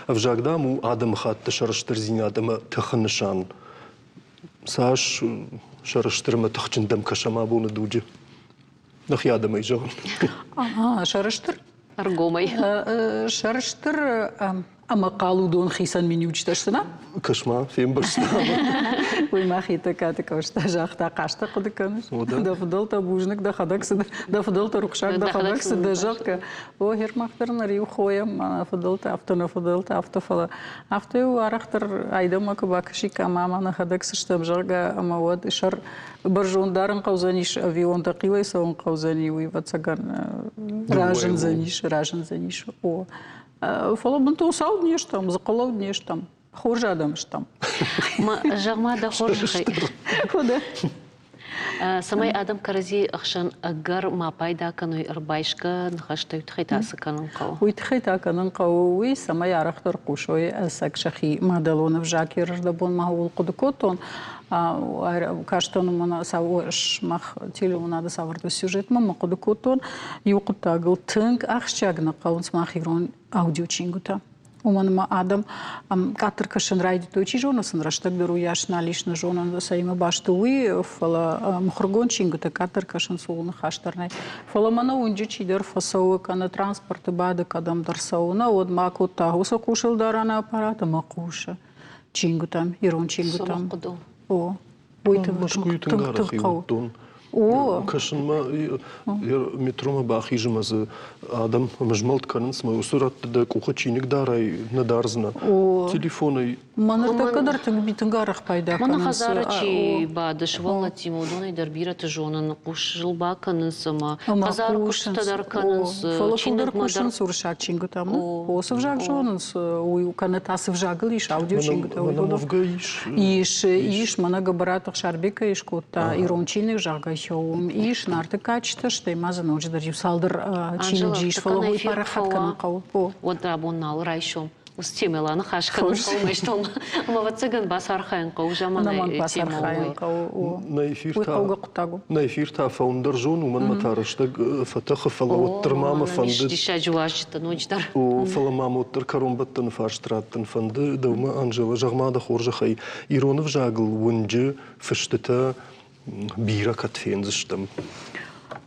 ӕвзаг, дам, у адӕмыхатты сӕрыстырдзинад ӕмӕ тыхы нысан. Цас сӕрыстыр ӕмӕ тыхджын дӕм кӕсӕм абоны дуджы? Нӕхи адӕмӕй зӕгъын. Ага, сӕрыстыр? Ӕргомӕй. Сӕрыстыр ӕмӕ хъал уыдон хицӕн миниуджытӕ сты, нӕ? Кӕс-ма, фембӕрста. Уый ма Хетӕгкаты Къоста загъта, хъӕстӕ хъуыды кӕныс? Дӕ фыдӕлтӕ бузныг, дӕхӕдӕг цы дӕ фыдӕлтӕ рухсаг, дӕхӕдӕг цы дӕ, зӕгъгӕ. О, мах дӕр нӕ риу хойӕм, мӕ фыдӕлтӕ афтӕ, нӕ фыдӕлтӕ афтӕ, фӕлӕ афтӕ-иу арӕхдӕр айдӕнмӕ куы бакӕсиккам, ӕмӕ нӕхӕдӕг цы стӕм, зӕгъгӕ, ӕмӕ уӕд сӕр бӕрзонд дарын хъӕудзӕнис ӕви уонтӕхъилӕй цӕуын хъӕудзӕни, уый ӕвӕццӕгӕн разындзӕнис, разындзӕнис. О. Фӕлӕ бынтон цауд не стӕм, дзыхъхъылӕуд не стӕм. Хорз адӕм стӕм. Зӕгъ-ма дӕ хорзӕхӕй. Цӕмӕй адӕм кӕрӕдзи ӕхсӕн ӕгӕр ма пайда кӕной ӕрбайсгӕ ныхӕстӕй, уый тыххӕй та цы кӕнын хъӕуы? Уый тыххӕй та кӕнын хъӕуы уый, цӕмӕй арӕхдӕр хъусой ӕцӕг сӕхи мадӕлон ӕвзаг. Ерыздӕбон ма ууыл хъуыды кодтон. Кастӕн уымӕн мах телеуынады цавӕрдӕр сюжетмӕ мӕ хъуыды кодтон. Иу хъуыддагыл тынг ахсджиаг нӕ хъӕуынц мах ирон аудиочингуытӕ. Уымӕн ӕмӕ адӕм къаддӕр кӕсын райдыдтой. Чи зоны сын рӕстӕг дӕр уыйас нал ис, нӕ зонын, цӕимӕ баст у, уый, фӕлӕ мыхуыргонд чингуытӕ къаддӕр кӕсынц, ууыл ныхас дӕр нӕй. Фӕлӕ мӕнӕ уынджы чидӕр фӕцӕуы, кӕнӕ транспорты бады, кӕдӕмдӕр цӕуы, нӕ, уӕд ма кодта уыцы хъусылдарӕны аппарат ӕмӕ хъусы чингуытӕм, ирон чингуытӕм. О, уый тынг Мӕскуыйы тынг арӕх хъӕуы. О! Кӕсынмӕ метромӕ бахизынмӕ дзы адӕм ӕмызмӕлд кӕнынц, мӕ уыцы рӕтты дӕ къухы чиныг дарай нӕ дардзынӕ. Телефонӕй Мӕ ныртӕккӕ дӕр тынг тынг арӕх пайда Мӕнӕ кӕнынц. хӕдзары чи бады сывӕллӕттимӕ, уыдонӕй дӕр бирӕты зонын, хъусыл бакӕнынц ӕмӕ Ӕмӕ хӕдзары куыстытӕ хъусынц. дӕр кӕнынц, Фӕлӕ фылдӕр чиныгмӕ дӕр. кусынц уырыссаг чингуытӕм. О, цы взаг зонынц, уый кӕнӕ та цы взагыл ис аудиочингуытӕ, Мӕнӕ уыдон. уӕвгӕ ис. Ис, ис, мӕнӕ Гӕбӕраты Ӕхсарбекӕй скодта ирон чиныг, зӕгъгӕ, уым ис Нарты кадджытӕ, стӕй ма дзы ноджыдӕр иу цалдӕр чиныджы ис, фӕлӕ уый парахат кӕнын хъӕуы. Уӕд абон нал райсом уыцы темӕйыл аныхас кӕнын хъӕуы мӕстон ӕмӕ ӕвӕццӕгӕн бацархайын хъӕуы заманайы темӕ уый. Нӕ эфир та нӕ эфир та фӕуындӕр зон, уымӕн мӕ та рӕстӕг фӕтӕхы, фӕлӕ уӕддӕр ма мӕ фӕнды. Диссаджы уазджытӕ ноджыдӕр. О, фӕлӕ ма уӕддӕр кӕронбӕттӕны фарст раттын фӕнды дӕумӕ, Анжела, зӕгъ-ма дӕ хорзӕхӕй, ирон ӕвзагыл уынджы фыстытӕ бирӕ кӕд фендзыстӕм?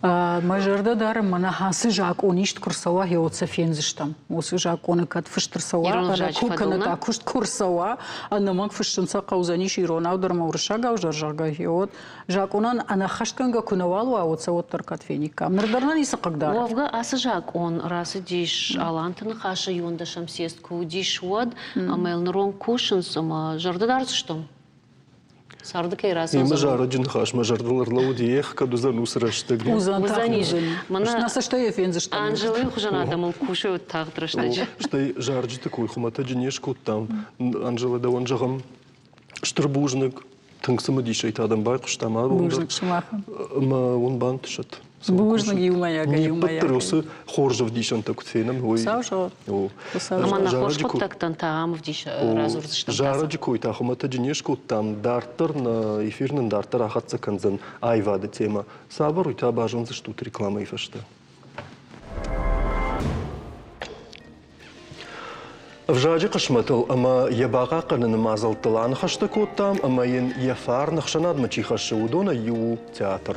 Мӕ зӕрдӕ дары, мӕнӕ ацы закъон ист куы рцӕуа, гъеуӕд сӕ фендзыстӕм. Уыцы закъоны кӕд фыст ӕрцӕуа, кӕнӕ та куыст куы рцӕуа, ӕнӕмӕнг фыссын сӕ хъӕудзӕнис иронау дӕр ӕмӕ уырыссагау дӕр, зӕгъгӕ, гъеуӕд закъонӕн ӕнӕххӕстгӕнгӕ куы нӕуал уа, уӕд сӕ уӕддӕр кӕд фениккам. Ныр дӕр нӕ ницы хъыгдары. Уӕвгӕ ацы закъон рацыдис Аланты ныхасы иуӕндӕсӕм съезд куы уыдис, уӕд, ӕмӕ йыл ныронг кусынц ӕмӕ зӕрдӕ дардзыстӕм. Царды кӕй рацӕудзӕн. Мӕ зарӕджы ныхас мӕ зӕрдыл ӕрлӕууыди, эх, кӕд уыдзӕн уыцы рӕстӕг. Уыдзӕнис. Мӕнӕ цӕстӕй йӕ фендзыстӕм. Анжелайы хуызӕн адӕмыл кусы тагъд рӕстӕджы. Стӕй зарджыты кой хуымӕтӕджы не скодтам. Анжела, дӕуӕн зӕгъӕм, стыр бузныг, тынг цымыдисӕй та дӕм байхъуыстам абон дӕр. Бузныг сымахӕн. Ӕмӕ уын бантысӕд. Бузныг иумӕйагӕй, Не ппӕт дӕр уыцы хорз ӕвдисӕнтӕ куыд фенӕм, уый. Хуыцау зӕгъӕд. Ӕмӕ нӕ хорз хъуыддӕгтӕн та ам радзурдзыстӕм. Зарӕджы кой та хуымӕтӕджы не скодтам. Дарддӕр нӕ эфир нын дарддӕр ахӕццӕ кӕндзӕн аивады темӕ. Цавӕр уый та базондзыстут рекламӕйы фӕстӕ. Ӕвзаджы хъысмӕтыл ӕмӕ йӕ бахъахъхъӕныны мадзӕлттыл аныхӕстӕ кодтам ӕмӕ йын йӕ фарн ӕхсӕнадмӕ чи хӕссы, уыдонӕй иу у театр.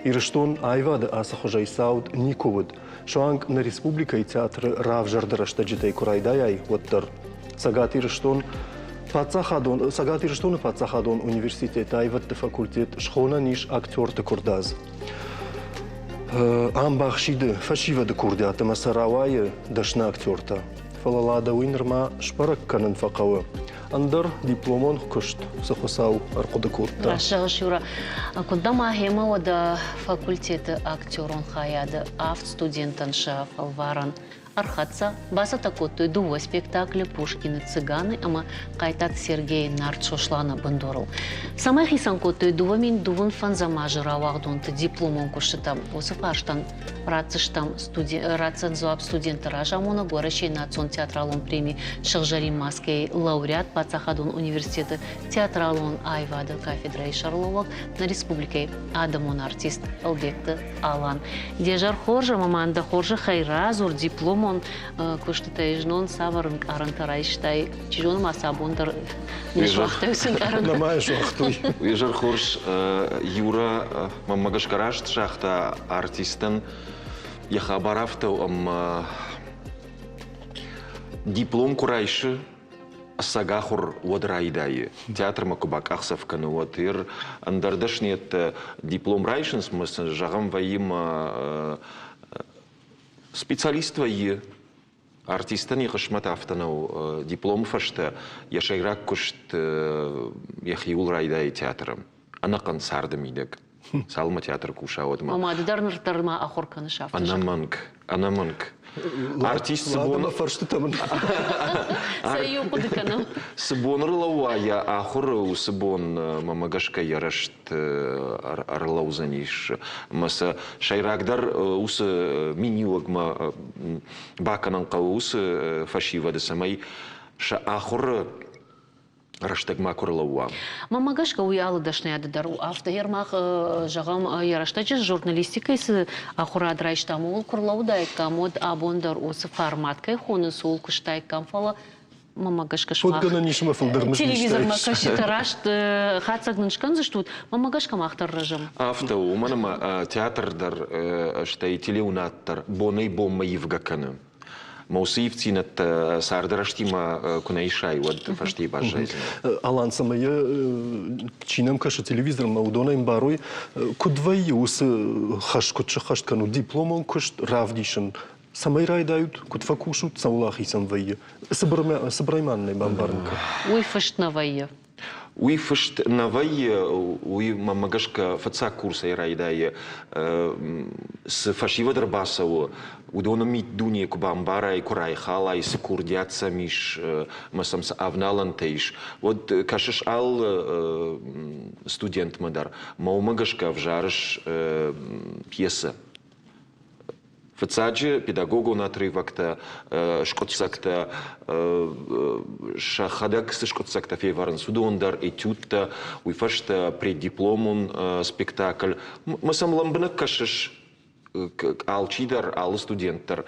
Ирыстон аивады ацы хуызӕй цауд никуы уыд. Суанг нӕ республикӕйы театры равзӕрды рӕстӕджытӕй куы райдайай, уӕддӕр. Цӕгат Ирыстон паддзахадон Цӕгат Ирыстоны паддзахадон университеты аивӕдты факультет схонӕн ис актерты куырдадз. Ам бахсиды фӕсивӕды курдиат ӕмӕ сӕ рауайы дӕсны актертӕ. Фӕлӕ Лада уый нырма сбӕрӕг кӕнын фӕхъӕуы. Ӕндӕр дипломон куыст цы Хуыцау ӕрхъуыды кодта. Раст зӕгъыс, Юра. Куыд дӕм ахӕмӕ уӕдӕ факультеты актерон хайады авд студентӕн сӕ фӕлварӕн ӕрхӕццӕ, бацӕттӕ кодтой дыууӕ спектаклы Пушкины «Цыганы» ӕмӕ Хъайтаты Сергейы «Нарт Сосланы» бындурыл. Цӕмӕй хицӕн кодтой 2025 азы рауагъдонты дипломон куыстытӕ, уыцы фарстӕн ратдзыстӕм ратдзӕн дзуапп студентты разамонӕг Уӕрӕсейы национ театралон преми «Сыгъзӕрин маскӕйы» лауреат паддзахадон университеты театралон аивады кафедрӕйы сӕргълӕууӕг, нӕ республикӕйы адӕмон артист Ӕлбегты Алан. Де зӕр хорз ӕмӕ ма дӕ хорзӕхӕй радзур дипломон куыстытӕй знон цавӕр ӕнкъарӕнтӕ райстай? Чи зоны ма сӕ абон дӕр не суагътай уыцы ӕнкъарӕнтӕ? Нӕма суагътой. Изӕр хорз, Юра, мӕнмӕ гӕсгӕ раст загъта артистӕн йӕ хабар афтӕ у, ӕмӕ диплом куы райсы, ӕцӕг ахуыр уӕд райдайы. Театрмӕ куы бакъахдзӕф кӕны, уӕд ир ӕндӕр дӕсныйӕдтӕ диплом райсынц ӕмӕ сын зӕгъӕм вӕййы мӕ специалист вӕййы. Артистӕн йӕ хъысмӕт афтӕ нӕу. Дипломы фӕстӕ йӕ сӕйраг куыст йӕхиуыл райдайы театры ӕнӕхъӕн царды мидӕг. Цалынмӕ театры куса, уӕдмӕ. Ома ды дӕр ныр дӕр ма ахуыр кӕныс афтӕ? Ӕнӕмӕнг, ӕнӕмӕнг. Артист цы бон... фӕрстытӕ мын. Сӕ иу хъуыды кӕнӕм. Цы бон ӕрлӕууа йӕ ахуыры, уыцы бон мӕмӕ гӕсгӕ йӕ рӕзт ӕрлӕудзӕнис. Ӕмӕ сӕ сӕйрагдӕр уыцы миниуӕгмӕ бакӕнын хъӕуы уыцы фӕсивӕды, цӕмӕй сӕ ахуыры рӕстӕг макуы ӕрлӕууа. Мӕнмӕ гӕсгӕ уый алы дӕсныйады дӕр у. Афтӕ мах, зӕгъӕм, йӕ рӕстӕджы журналистикӕйы цы ахуырад райстам, ууыл куы рлӕууыдаиккам, уӕд абон дӕр уыцы формат кӕй хонынц, ууыл куыстаиккам, фӕлӕ мӕнмӕ гӕсгӕ сымах телевизормӕ кӕсджытӕ раст хатдзӕг нын скӕндзыстут, мӕнмӕ гӕсгӕ мах дӕр рӕзӕм. Афтӕ у, уымӕн ӕмӕ театр дӕр, стӕй телеуынад дӕр бонӕй-бонмӕ ивгӕ кӕны. Мӕ уыцы ивддзинӕдтӕ царды рӕзтимӕ куы нӕ исай, уӕд фӕстейы баззайдзынӕ. Алан, цӕмӕй йӕ чи нӕм кӕсы телевизормӕ, уыдонӕй ӕмбарой, куыд вӕййы уыцы хӕс, куыд сыххӕст кӕнут дипломон куыст равдисын, цӕмӕй райдайут, куыд фӕкусут, цӕуыл ахицӕн вӕййы? Цыбырӕй ма нын ӕй бамбарын кӕн. Уый фыст нӕ вӕййы. Уый фыст нӕ вӕййы, уый мӕнмӕ гӕсгӕ фыццаг курсӕй райдайы, цы фӕсивӕд ӕрбацӕуы, уыдоны миддуне куы бамбарай, куы райхалай, цы курдиат сӕм ис ӕмӕ сӕм цы авналӕнтӕ ис, уӕд кӕсыс алы студентмӕ дӕр. Мӕ уымӕ гӕсгӕ ӕвзарыс пьесӕ. Фыццаджы педагогон отрывоктӕ, скъуыддзӕгтӕ, сӕхӕдӕг цы скъуыддзӕгтӕ февӕрынц, уыдон дӕр, этюдтӕ, уый фӕстӕ преддипломон спектакль. Мӕ сӕм лӕмбынӕг кӕсыс, алчидӕр, алы студент дӕр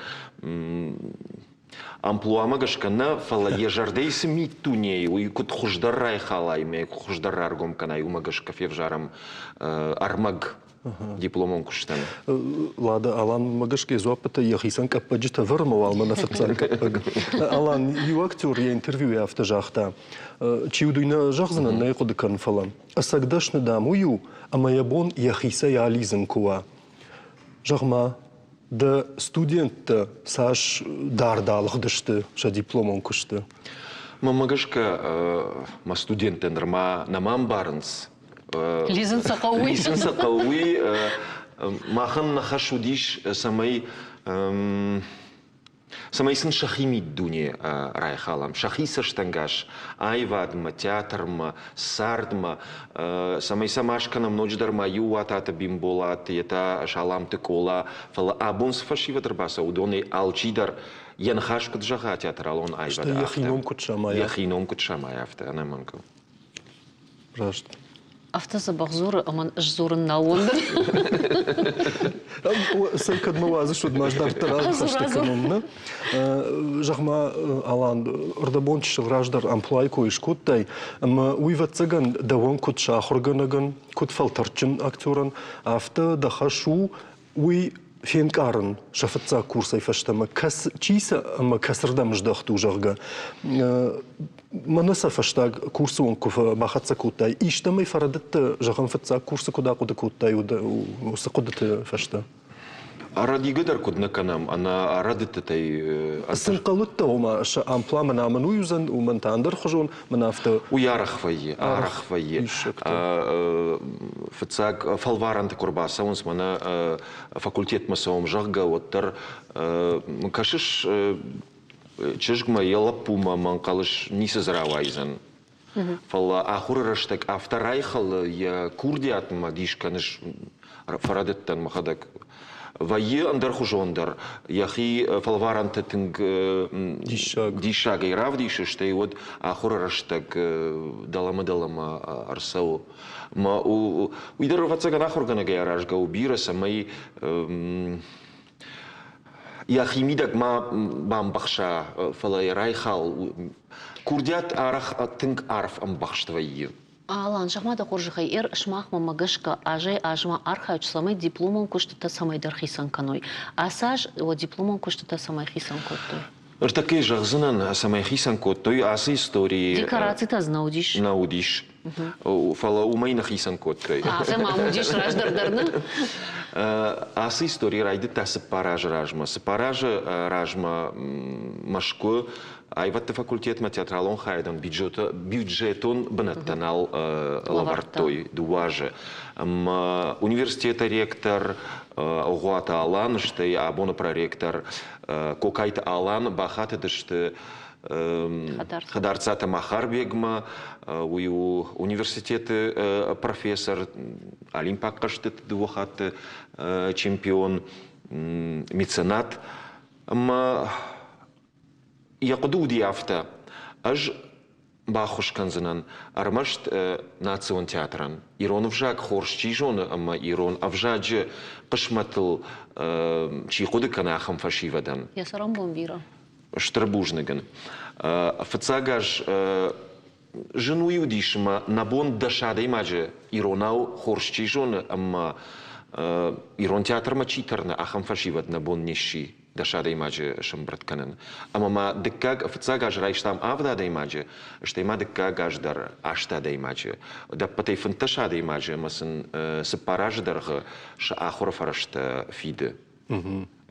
амплуамӕ гӕсгӕ нӕ, фӕлӕ йӕ зӕрдӕйы цы миддунейы, уый куыд хуыздӕр райхалай ӕмӕ куыд хуыздӕр раргом кӕнай, уымӕ гӕсгӕ февзарӕм ӕрмӕг дипломон куыстӕн. Лада, Алан, мӕ гӕсгӕ дзуаппытӕ йӕхицӕн къӕппӕджытӕ вӕры мӕ уал мӕнӕ фыццаг къӕппӕг. Алан, иу актер йӕ интервьюйы афтӕ загъта, чи уыд, уый нӕ зӕгъдзынӕн, нӕ хъуыды кӕнын, фӕлӕ ӕцӕг дӕсны, дам, уый у, ӕмӕ йӕ бон йӕхицӕй алидзын куы уа. Зӕгъ-ма, дӕ студенттӕ цас дард алыгъдысты сӕ дипломон куысты? Мӕнмӕ гӕсгӕ, мӕ студенттӕ нырма нӕма ӕмбарынц, Лидзын сӕ хъӕуы. Лидзын сӕ хъӕуы. Уый махӕн нӕ хӕс уыдис, цӕмӕй цӕмӕй сын сӕхи миддуне райхалӕм, сӕхи цӕстӕнгас аивадмӕ, театрмӕ, цардмӕ, цӕмӕй сӕ ма скӕнӕм ноджыдӕр ма иу Уататы Бимболат, йе та Саламты Къола, фӕлӕ абон цы фӕсивӕд ӕрбацӕуы, уыдонӕй алчидӕр йӕ ныхас куыд зӕгъа театралон аивады, афтӕ. Йӕхи ном куыд самайа. Йӕхи ном куыд самайа, афтӕ, ӕнӕмӕнг. Раст. Афтӕ дзӕбӕх дзуры, ӕмӕ ӕз дзурын нал уӕндын. Цӕй, кӕд мӕ уадзыс, уӕд ма ӕз дарддӕр аныхӕстӕ кӕнон, нӕ? Зӕгъ-ма, Алан, ӕрдӕбон чысыл раздӕр амплуайы кой скодтай, ӕмӕ уый, ӕвӕццӕгӕн, дӕуӕн куыд сӕ ахуыргӕнӕгӕн, куыд фӕлтӕрдджын актерӕн, афтӕ дӕ хӕс у уый фенкъарын сӕ фыццаг курсӕй фӕстӕмӕ, чи сӕ ӕмӕ кӕцырдӕм здӕхт у, зӕгъгӕ. Мӕнӕ сӕ фӕстаг курсы онг куы бахӕццӕ кодтай, истӕмӕй фӕрӕдыдтӕ, зӕгъӕм, фыццаг курсы куыд ахъуыды кодтай, уыцы хъуыдыты фӕстӕ? Рӕдигӕ дӕр куыд нӕ кӕнӕм, ӕнӕ рӕдыдтытӕй. Цы нхъӕлудтӕ, ома сӕ амплуа мӕн амын уый уыдзӕн, уымӕн та ӕндӕрхуызон, мӕн афтӕ. Уый арӕх вӕййы, арӕх вӕййы. Фыццаг фӕлварӕнты куы ӕрбацӕуынц, мӕнӕ факультетмӕ цӕуӕм, зӕгъгӕ, уӕддӕр кӕсыс чызгмӕ, йӕ лӕппумӕ мӕ ӕнхъӕлыс, ницы дзы рауайдзӕн. Фӕлӕ ахуыры рӕстӕг афтӕ райхӕлы йӕ курдиатмӕ дис кӕныс, фӕрӕдыдтӕн мӕхӕдӕг. Вӕййы ӕндӕрхуызон дӕр, йӕхи фӕлварӕнты тынг диссагӕй равдисы, стӕй уӕд ахуыры рӕстӕг дӕлӕмӕ-дӕлӕмӕ ӕрцӕуы. Мӕ уый дӕр, ӕвӕццӕгӕн, ахуыргӕнӕгӕй аразгӕ у бирӕ, цӕмӕй йӕхимидӕг ма бамбӕхса, фӕлӕ йӕ райхал. Курдиат арӕх тынг арф ӕмбӕхст вӕййы. Алан, зӕгъ-ма дӕ хорзӕхӕй, эр сымахмӕ мӕ гӕсгӕ азӕй-азмӕ архайут, цӕмӕй дипломон куыстытӕ цӕмӕйдӕр хицӕн кӕной. Ацы аз уӕ дипломон куыстытӕ цӕмӕй хицӕн кодтой? Ныртӕккӕ зӕгъдзынӕн, цӕмӕй хицӕн кодтой ацы историйы. Декорацитӕ дзы нӕ уыдис? Нӕ уыдис. Фӕлӕ уымӕй нӕ хицӕн кодтой. Афтӕ ма уыдис раздӕр дӕр нӕ? Ацы истори райдыдта цыппар азы размӕ. Цыппар азы размӕ Мӕскуы аивӕдты факультетмӕ театралон хайадӕн бюджетон бынӕттӕ нал лӕвӕрдтой дыууӕ азы. Ӕмӕ университеты ректор Огъуаты Алан, стӕй абоны проректор Кокайты Алан бахатыдысты Хӕдарцаты Махарбегмӕ, уый у университеты профессор, олимпаг хъӕзтыты дыууӕ хатты чемпион, меценат. Ӕмӕ йӕ хъуыды уыди афтӕ, ӕз баххуыс кӕндзынӕн ӕрмӕст национ театрӕн. Ирон ӕвзаг хорз чи зоны ӕмӕ ирон ӕвзаджы хъысмӕтыл чи хъуыды кӕны, ахӕм фӕсивӕдӕн. Йӕ цӕрӕнбон бирӕ. Стыр бузныг ын. Фыццаг аз зын уый уыдис, ӕмӕ нӕ бон дӕс адӕймаджы иронау хорз чи зоны ӕмӕ ирон театрмӕ чи тырны, ахӕм фӕсивӕд нӕ бон не сси. 10 адӕймаджы сӕмбырд кӕнын. Ӕмӕ ма дыккаг, фыццаг аз райстам авд адӕймаджы, стӕй ма дыккаг аз дӕр аст адӕймаджы. Ӕдӕппӕтӕй 15 адӕймаджы ӕмӕ сын 4 азы дӕргъы сӕ ахуыры фӕрӕзтӕ фиды.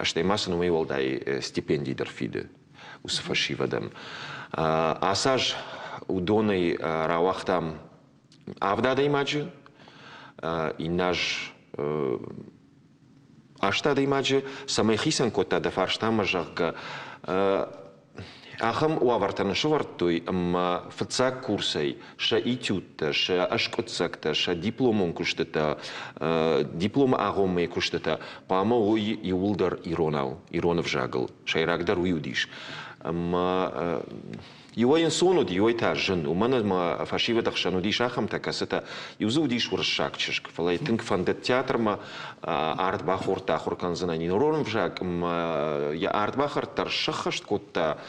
Стӕй ма сын уымӕй уӕлдай стипенди дӕр фиды уыцы фӕсивӕдӕн. Ацы аз уыдонӕй рауагътам авд адӕймаджы, иннӕ аз аст адӕймаджы, цӕмӕй хицӕн кодта дӕ фарстамӕ, зӕгъгӕ, ахӕм уавӕртӕ нын сӕвӕрдтой, ӕмӕ фыццаг курсӕй сӕ этюдтӕ, сӕ ӕскъуыддзӕгтӕ, сӕ дипломон куыстытӕ, дипломы агъоммӕйы куыстытӕ хъуамӕ уой иууылдӕр иронау, ирон ӕвзагыл. Сӕйрагдӕр уый уыдис. Ӕмӕ Иуӕй ӕнцон уыд, иуӕй та зын, уымӕн ӕмӕ фӕсивӕды хсӕн уыдис ахӕмтӕ, кӕцытӕ иу дзы уыдис уырыссаг чызг, фӕлӕ йӕ тынг фӕндыд театрмӕ, ард бахордта, ахуыр кӕндзынӕн ирон ӕвзаг ӕмӕ йӕ ардбахӕрд дӕр сӕххӕст кодта.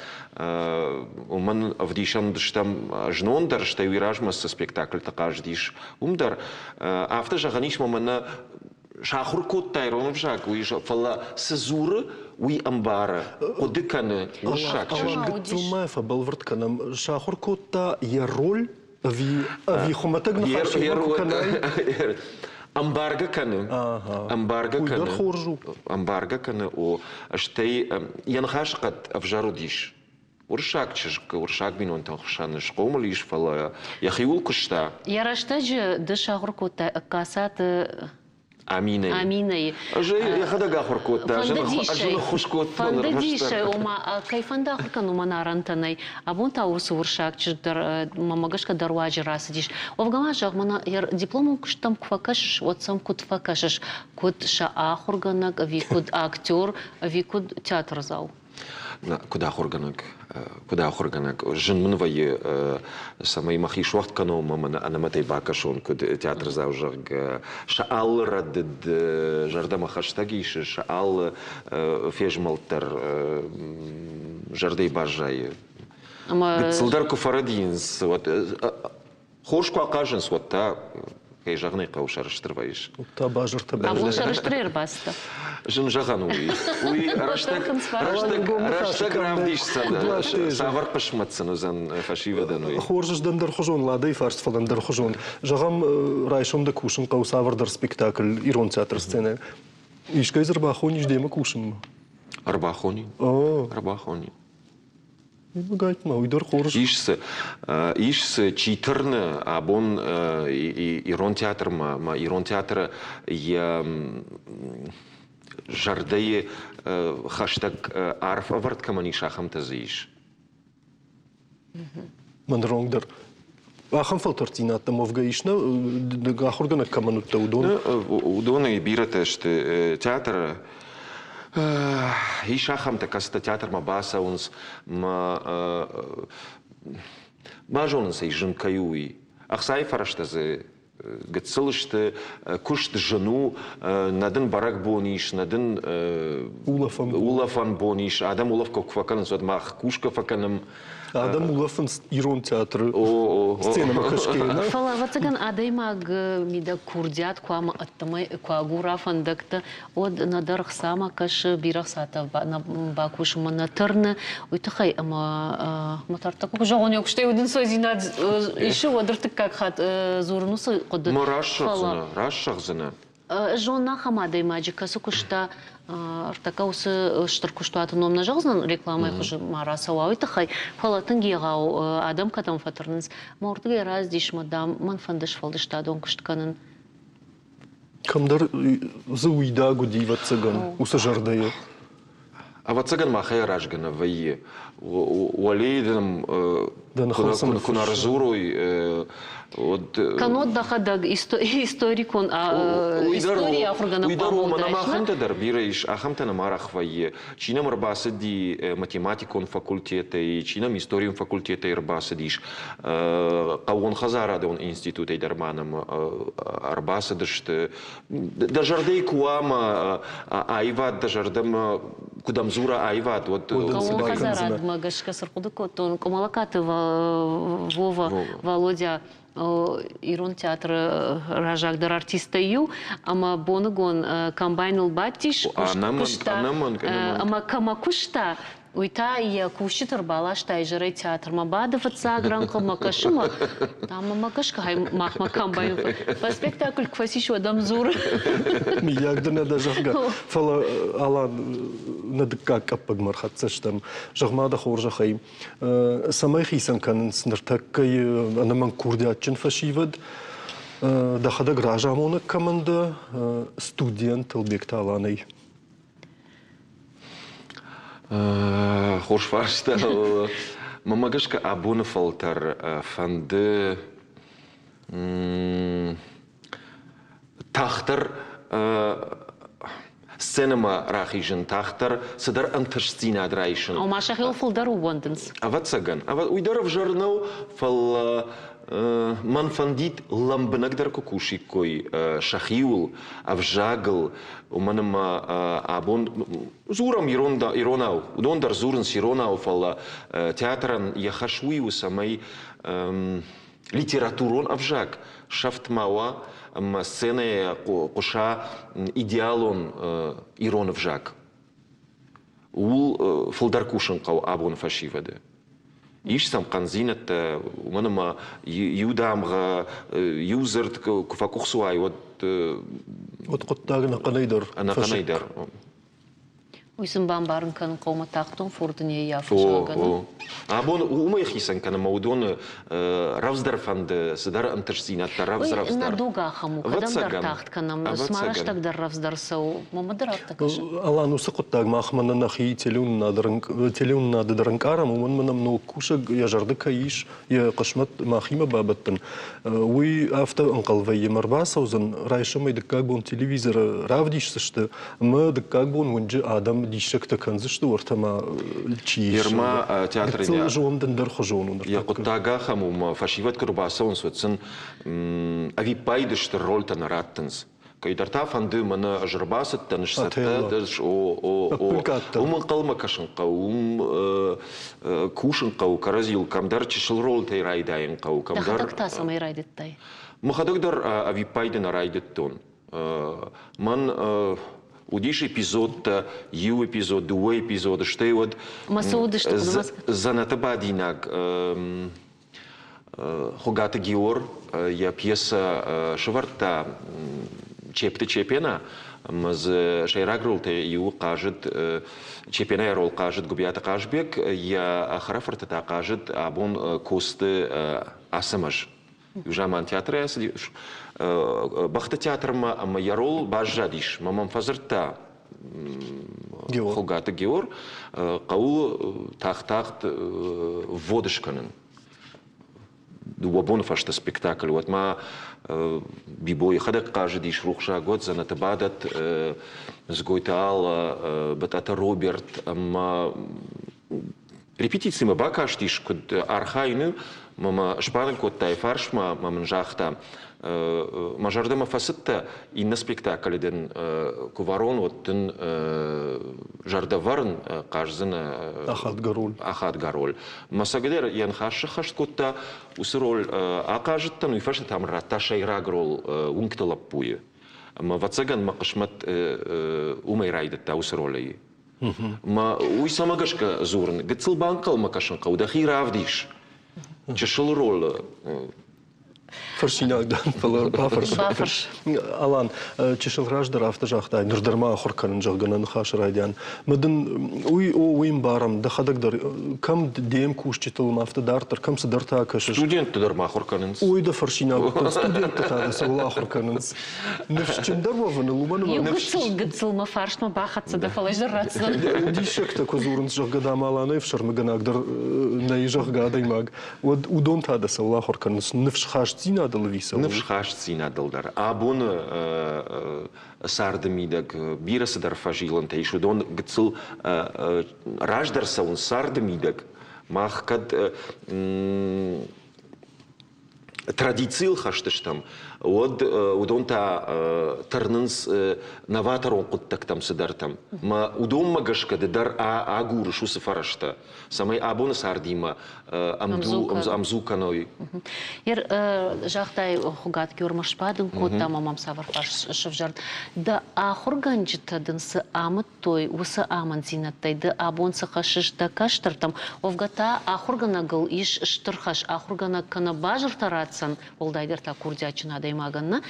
Уымӕн ӕвдисӕн уыдыстӕм знон дӕр, стӕй уый размӕ цы спектакльты хъазыдис, уым дӕр. Афтӕ зӕгъӕн ис, мӕ нӕ сахуыр кодта ирон ӕвзаг, уый, фӕлӕ цы дзуры, уый ӕмбары, хъуыды кӕны уырыссаг чызг. Гыццыл фӕбӕлвырд кӕнӕм, сахуыр кодта йӕ роль ӕви, ӕви хуымӕтӕг ныхас куы кӕнай? Ӕмбаргӕ кӕны. Ӕмбаргӕ кӕны. Уый дӕр хорз у. Ӕмбаргӕ кӕны, о. Стӕй йӕ ныхасыхъӕд ӕвзӕр уыдис. Уырыссаг чызг уырыссаг бинонтӕн хсӕн схъомыл ис, фӕлӕ йӕхиуыл куыста. Йӕ рӕстӕджы ды сахуыр кодтай Ӕгкацаты Аминӕйы. Аминӕйы. Ӕз ӕй йӕхӕдӕг ахуыр кодта, ӕз ын ӕххуыс кодтон. Фӕндыдис ӕй, ома кӕй фӕнды ахуыр кӕнын, уымӕн арӕнтӕ нӕй. Абон та уыцы уырыссаг чызг дӕр мӕмӕ гӕсгӕ дӕр руаджы рацыдис. Уӕвгӕ ма зӕгъ, мӕнӕ йӕ дипломон куысттӕм куы фӕкӕсыс, уӕд сӕм куыд фӕкӕсыс? Куыд сӕ ахуыргӕнӕг, ӕви куыд актер, ӕви куыд театрдзау? Куыд ахуыргӕнӕг, куыд ахуыргӕнӕг, зын мын вӕййы, цӕмӕй мӕхи суӕгъд кӕнон ӕмӕ мын ӕнӕмӕтӕй бакӕсон, куыд театрдзау, зӕгъгӕ, сӕ алы рӕдыд зӕрдӕмӕ хӕстӕг исы, сӕ алы фезмӕлд дӕр зӕрдӕйы баззайы. Гыццылдӕр куы фӕрӕдийынц, уӕд Хорз куы ахъазынц, уӕд та, кӕй зӕгъын ӕй хъӕуы, сӕрыстыр вӕййыс. Та базыртӕ Абон сӕрыстырӕй ӕрбацыдтӕ. Зын зӕгъӕн у уый. Уый рӕстӕг, рӕстӕг, рӕстӕг равдисдзӕн, цавӕр хъысмӕт сын уыдзӕн фӕсивӕдӕн уый. Хорз ӕз дӕн дӕрхуызон, Ладӕйы фарст, фӕлӕ ӕндӕрхуызон. Зӕгъӕм, райсом дӕ кусын хъӕуы цавӕрдӕр спектакль ирон театры сценӕйы. Искӕй дзы ӕрбахонис демӕ кусынмӕ? Ӕрбахонин. Ӕрбахонин. Гайтма, уый дӕр хорз. Ис дзы, ис дзы, чи тырны абон ирон театрмӕ, ӕмӕ ирон театры йӕ зӕрдӕйы хӕстӕг арф ӕвӕрд кӕмӕн ис, ахӕмтӕ дзы ис. Мӕн ронг дӕр ахӕм фӕлтӕрддзинӕдтӕм уӕвгӕ ис нӕ, ахуыргӕнӕг кӕмӕн уыдтӕ, уыдон? Уыдонӕй бирӕтӕ сты театры. Ис ахӕмтӕ, кӕцытӕ театрмӕ бацӕуынц, мӕ базонынц ӕй, зын кӕй у, уый. Ӕхцайы фӕрӕзтӕ дзы гыццыл сты, куыст зын у, нӕ дын бӕрӕгбон ис, нӕ дын улӕфӕн бон ис. Адӕм улӕфгӕ куы фӕкӕнынц, уӕд мах кусгӕ фӕкӕнӕм. Адӕм улӕфынц ирон театры сценӕмӕ кӕсгӕйӕ. Фӕлӕ, ӕвӕццӕгӕн, адӕймаг мидӕг курдиат куы ӕмӕ ӕддӕмӕ куы агура фӕндӕгтӕ, уӕд нӕдӕр хцамӕ кӕсы, бирӕ хцатӕ бакусынмӕ нӕ тырны, уый тыххӕй ӕмӕ мӕ тӕрттӕ куы зӕгъон, еу куыстӕй удӕнцойдзинад исы, уӕд ӕртыккаг хатт дзурын уыцы хъуыды. Ма раст зӕгъдзынӕ, раст зӕгъдзынӕ. Зонын ахӕм адӕймаджы, кӕцы куыста ӕртӕккӕ уыцы стыр куыстуаты ном нӕ зӕгъдзынӕн, рекламӕйы хуызы ма рацӕуа, уый тыххӕй, фӕлӕ тынг егъау адӕм кӕдӕм фӕтырнынц, мӕ уырдыгӕй рацыдис мӕ, дам, мӕн фӕнды сфӕлдыстадон куыст кӕнын. Кӕмдӕр дзы уидаг уыди, ӕвӕццӕгӕн, уыцы зӕрдӕйы. Ӕвӕццӕгӕн махӕй аразгӕ нӕ вӕййы. Уӕлейы дын куы нӕ ӕрдзурой, уӕд... Кӕннод дӕхӕдӕг историкон историйы ахуыргӕнӕг Уый дӕр у, мӕнӕ ма ахӕмтӕ дӕр бирӕ ис, ахӕмтӕ нӕм арӕх вӕййы. Чи нӕм ӕрбацыди математикон факультетӕй, чи нӕм историон факультетӕй ӕрбацыдис, хъӕууонхӕдзарадон институтӕй дӕр ма нӕм ӕрбацыдысты. Дӕ зӕрдӕйы куы уа ӕмӕ аивад дӕ зӕрдӕмӕ Куыд ӕмдзура аивад, уӕд Хъӕууон хӕдзарадмӕ гӕсгӕ цы рхъуыды кодтон, Къуымӕлӕгаты Вова, Володя ирон театры раззагдӕр артисттӕй иу, ӕмӕ боныгон комбайныл бадтис, куыста, ӕмӕ кӕмӕ куыста, уый та йӕ кусджыты ӕрбаласта изӕрӕй театрмӕ, бады фыццаг рӕнхъы мӕ кӕсы мӕ, ӕмӕ мӕ гӕсгӕ махмӕ комбайн по спектакль куы фӕцис, уӕд ӕм дзуры. Миййаг дын нӕ дӕ, зӕгъгӕ. Фӕлӕ Алан, нӕ дыккаг къӕппӕгмӕ ӕрхӕццӕ стӕм. Зӕгъ-ма дӕ хорзӕхӕй, цӕмӕй хицӕн кӕнынц ныртӕккӕйы ӕнӕмӕнг курдиатджын фӕсивӕд, дӕхӕдӕг разамонӕг кӕмӕн дӕ, студент Ӕлбегты Аланӕй? Хорз фарста. Мӕнмӕ гӕсгӕ абоны фӕлтӕр фӕнды тагъддӕр сценӕмӕ рахизын, тагъддӕр цыдӕр ӕнтыстдзинад райсын. Ома сӕхиуыл фылдӕр ууӕндынц. Ӕвӕццӕгӕн. Уый дӕр ӕвзӕр нӕу, фӕлӕ мӕн фӕндид лӕмбынӕгдӕр куы кусиккой сӕхиуыл, ӕвзагыл, уымӕн ӕмӕ абон дзурӕм иронау, уыдон дӕр дзурынц иронау, фӕлӕ театрӕн йӕ хӕс уый у, цӕмӕй литературон ӕвзаг сӕфт ма уа ӕмӕ сценӕйӕ хъуыса идеалон ирон ӕвзаг. Ууыл фылдӕр кусын хъӕуы абоны фӕсивӕды. Ис сӕм хъӕндзинӕдтӕ, уымӕн ӕмӕ иу дамгъӕ, иу дзырд куы фӕкъуыхцы уай, уӕд Уӕд хъуыддаг ӕнӕхъӕнӕй дӕр ӕнӕхъӕнӕй дӕр. Уый сын бамбарын кӕнын хъӕуы мӕ тагъддон фурды не ййафы, зӕгъгӕ. О, Абон уымӕй хицӕн кӕны ӕмӕ уыдоны рӕвдздӕр фӕнды цыдӕр ӕнтыстдзинӕдтӕ рӕвдз-рӕвдздӕр. Нӕ дуг ахӕм у, кӕдӕмдӕр тагъд кӕнӕм, цыма рӕстӕг дӕр рӕвдздӕр цӕуы. Мӕнмӕ дӕр афтӕ кӕсы. Алан, уыцы хъуыддаг махмӕ нӕ нӕхи телеуынынады дӕр ӕнкъарӕм, уымӕн ӕмӕ нӕм ног кусӕг йӕ зӕрды кӕй ис, йӕ хъысмӕт махимӕ бабӕттын, уый афтӕ ӕнхъӕл вӕййы, ӕмӕ ӕрбацӕудзӕн, райсомӕй дыккаг бон телевизоры равдисдзысты, ӕмӕ дыккаг бон уынджы адӕм диссӕгтӕ кӕндзысты, уӕртӕ ма чи ис. Ерма театры зонд ӕндӕрхуызон у. Йӕ хъуыддаг ахӕм у, ӕмӕ фӕсивӕд куы ӕрбацӕуынц, уӕд сын ӕвиппайды стыр рольтӕ нӕ раттынц. Кӕйдӕр та фӕнды, мӕнӕ ӕз ӕрбацыдтӕн, сцӕттӕ, о, о, о, уым ӕнхъӕлмӕ кӕсын хъӕуы, уым кусын хъӕуы, кӕрӕдзийыл кӕмдӕр чысыл ролтӕй райдайын хъӕуы, кӕмдӕр. Дӕхӕдӕг та цӕмӕй райдыдтай? Мӕхӕдӕг дӕр ӕвиппайды нӕ райдыдтон. Мӕн уыдис эпизодтӕ, иу эпизод, дыууӕ эпизоды, стӕй уӕд Мӕ цы уыдысты, дзӕнӕты бадинаг Хуыгаты Геор йӕ пьесӕ сӕвӕрдта Чепты Чепена, ӕмӕ дзы сӕйраг ролтӕй иуы хъазыд, Чепенайы рол хъазыд Гуыбиаты Хъазбег, йӕ хӕрӕфырты та хъазыд абон Косты Ацӕмӕз. Иу заман театрӕй ацыди бӕхты театрмӕ ӕмӕ йӕ рол баззадис. Мӕ мӕм фӕдзырдта Хуыгаты Геор, хъӕуы тагъд-тагъд ввод скӕнын. Дыууӕ боны фӕстӕ спектакль, уӕд ма Бибо йӕхӕдӕг хъазыдис рухсаг, уӕд дзӕнӕты бадӕт Дзгойты Алла, Бытъаты Роберт ӕмӕ репетицимӕ бакастис, куыд архайын, мӕ мӕ сбадын кодта йӕ фарсмӕ, мӕ мын загъта, мӕ зӕрдӕмӕ фӕцыдтӕ, иннӕ спектаклы дын куы вӕрон, уӕд дын зӕрдӕвӕрын хъаздзынӕ ахадгӕ роль. Ахадгӕ роль. Мӕ цӕгдӕр йӕ ныхас сӕххӕст кодта, уыцы роль ахъазыдтӕн, уый фӕстӕ та мын радта сӕйраг роль уынгты лӕппуйы. Ӕмӕ, ӕвӕццӕгӕн, мӕ хъысмӕт уымӕй райдыдта уыцы ролӕй. Мӕ уый цӕмӕ гӕсгӕ дзурын? Гыццыл банхъӕлмӕ кӕсын хъӕуы, дӕхи равдис. Чысыл ролы Фӕрсинаг дӕн, фӕлӕ бафӕрс. Бафӕрс. Алан, чысыл раздӕр афтӕ загътай, ныр дӕр ма ахуыр кӕнын, зӕгъгӕ, нӕ ныхасы райдиан. Мӕ дын уый, о, уый ӕмбарӕм, дӕхӕдӕг дӕр кӕм де мкусджытыл ӕмӕ афтӕ дарддӕр, кӕм цыдӕртӕ кӕсыс. Студентты дӕр ма ахуыр кӕнынц. Ой, дӕ фӕрсинаг уыдтӕн, студентты та дӕ цӕуыл ахуыр кӕнынц? Ныфсджындӕр уӕвыныл уымӕн ӕмӕ Иу гыццыл, гыццыл мӕ фарстмӕ бахӕццӕ дӕ, фӕлӕ ӕз дӕр ратдзынӕн. Диссӕгтӕ куы дзурынц, зӕгъгӕ, дам, Аланӕй ӕфсӕрмыгӕнаг дӕр нӕй, зӕгъгӕ, адӕймаг, уӕд уыдон та дӕ цӕуыл ахуыр кӕнынц? Ныфсхастдзинадыл ӕви цӕуыл? Ныфсхастдзинадыл дӕр. Абоны царды мидӕг бирӕ цыдӕр фӕзилӕнтӕ ис, уыдон гыццыл раздӕр цӕуынц царды мидӕг. Мах кӕд традицийыл хӕст стӕм. уӕд уыдон та тырнынц новаторон хъуыддӕгтӕм цыдӕртӕм. Мӕ уыдонмӕ гӕсгӕ ды дӕр агурыс уыцы фӕрӕзтӕ, цӕмӕй абоны цардимӕ ӕмдзу кӕной. Ер загътай, Хуыгат Геормӕ сбадын кодта, ӕмӕ мӕм цавӕр фарст сӕвзӕрд. Дӕ ахуыргӕнджытӕ дын цы амыдтой, уыцы амынддзинӕдтӕй ды абон цы хӕссыс дӕ кӕстӕртӕм? Уӕвгӕ та ахуыргӕнӕгыл ис стыр хӕс. Ахуыргӕнӕг кӕнӕ базыртӕ ратдзӕн, уӕлдайдӕр та курдиатджын адӕймагӕн нӕ,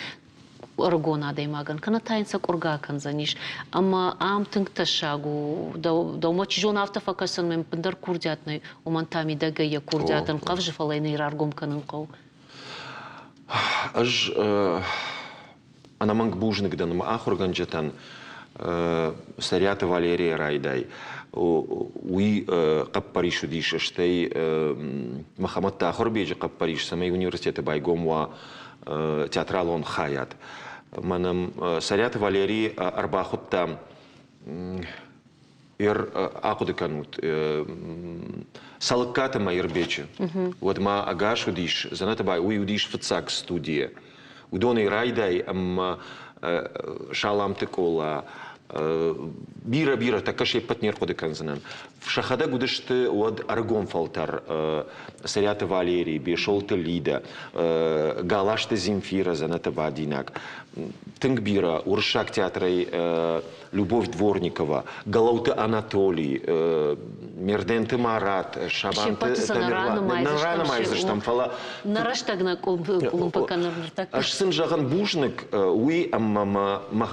ӕрыгон адӕймагӕн, кӕнӕ та йын сӕ къуыргӕ акӕндзӕнис. Ӕмӕ ам тынг тӕссаг у. Дӕумӕ чи зоны афтӕ фӕкӕсын, мӕ ӕппындӕр курдиат нӕй, уымӕн та мидӕгӕй йӕ курдиат ӕнхъӕвзы, фӕлӕ йын ӕй раргом кӕнын хъӕуы. Ӕз ӕнӕмӕнг бузныг дӕн мӕ ахуыргӕнджытӕн Цӕриаты Валерийӕ райдай. Уый хъӕппӕрис уыдис, стӕй Мӕхӕмӕтты Ахуырбеджы хъӕппӕрис, цӕмӕй университеты байгом уа театралон хайад. Мӕнӕ Цӕриаты Валерий ӕрбахуыдта ахъуыды кӕнут, Цӕлыккаты Мӕирбеджы. Уӕд ма ӕгас уыдис, Дзӕнӕтыбай, уый уыдис фыццаг студийы. Уыдонӕй райдай ӕмӕ Саламты Къола, бирӕ-бирӕ, тӕккӕ се ппӕт не рхъуыды кӕндзынӕн. Сӕхӕдӕг уыдысты уӕд ӕрыгон фӕлтӕр Цӕриаты Валерий, Бесолты Лидӕ, Галазты Земфирӕ, дзӕнӕты бадинаг. Тынг бирӕ уырыссаг театрӕй Любовь Дворникова, Галауты Анатолий, Мерденты Марат, Сабанты Тамерлан. Нӕ ранымайдзыстӕм, фӕлӕ нӕ рӕстӕг нӕ къуылымпы кӕны ныртӕккӕ. Ӕз сын зӕгъын бузныг, уый ӕмӕ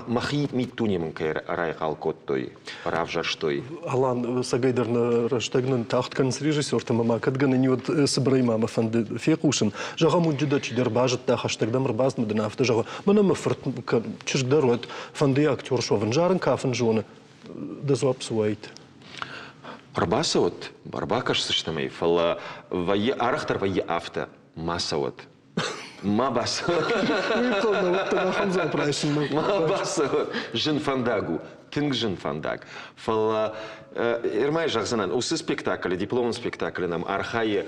мӕхи миддуне мын кӕй райхъал кодтой, равзӕрстой. Алан, цӕгӕйдӕр нӕ рӕстӕг нын тагъд кӕнынц режиссертӕ ӕмӕ ма кӕд гӕнӕн уӕд цыбырӕй ма мӕ фӕнды фехъусын. Зӕгъӕм, уынджы дӕ чидӕр базыдта, хӕстӕг дӕм ӕрбацыд, дын афтӕ зӕгъы, мӕнӕ мӕ фырт чызг дӕр уӕд фӕнды актер суӕвын, зарын кафын зоны. Дӕ дзуапп цы уаид? Ӕрбацӕуӕд, ӕрбакӕсдзыстӕм ӕй, фӕлӕ вӕййы, арӕхдӕр вӕййы афтӕ, ма цӕуӕд. Ма бацӕуӕд. Ма бацӕуӕд. Зын фӕндаг у, тынг зын фӕндаг. Фӕлӕ Эрмай зӕгъдзынӕн, уыцы спектаклы, дипломон спектаклы нӕм архайы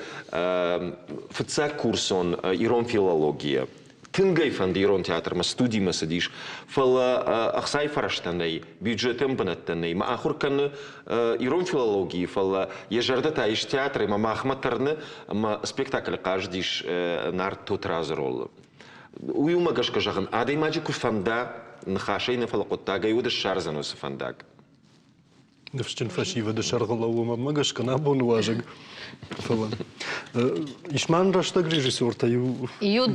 фыццаг курсон ирон филологийӕ. Тынг ӕй фӕнды ирон театрмӕ, студимӕ цыдис, фӕлӕ ӕхцайы фӕрӕзтӕ нӕй, бюджетӕн бынӕттӕ нӕй. Мӕ ахуыр кӕны ирон филологийы, фӕлӕ йӕ зӕрдӕ та ис театры ӕмӕ махмӕ тырны ӕмӕ спектаклы хъазыдис Нарт Тотрадзы ролы. Уый уымӕ гӕсгӕ зӕгъын, адӕймаджы куы фӕнда, ныхасӕй нӕ, фӕлӕ хъуыддагӕй уӕд ссардзӕн уыцы фӕндаг. Ныфсджын фӕсивӕды сӕргълӕууӕгмӕ гӕсгӕ нӕ абоны уазӕг. Фӕлӕ ис ма рӕстӕг режиссертӕ иу Иу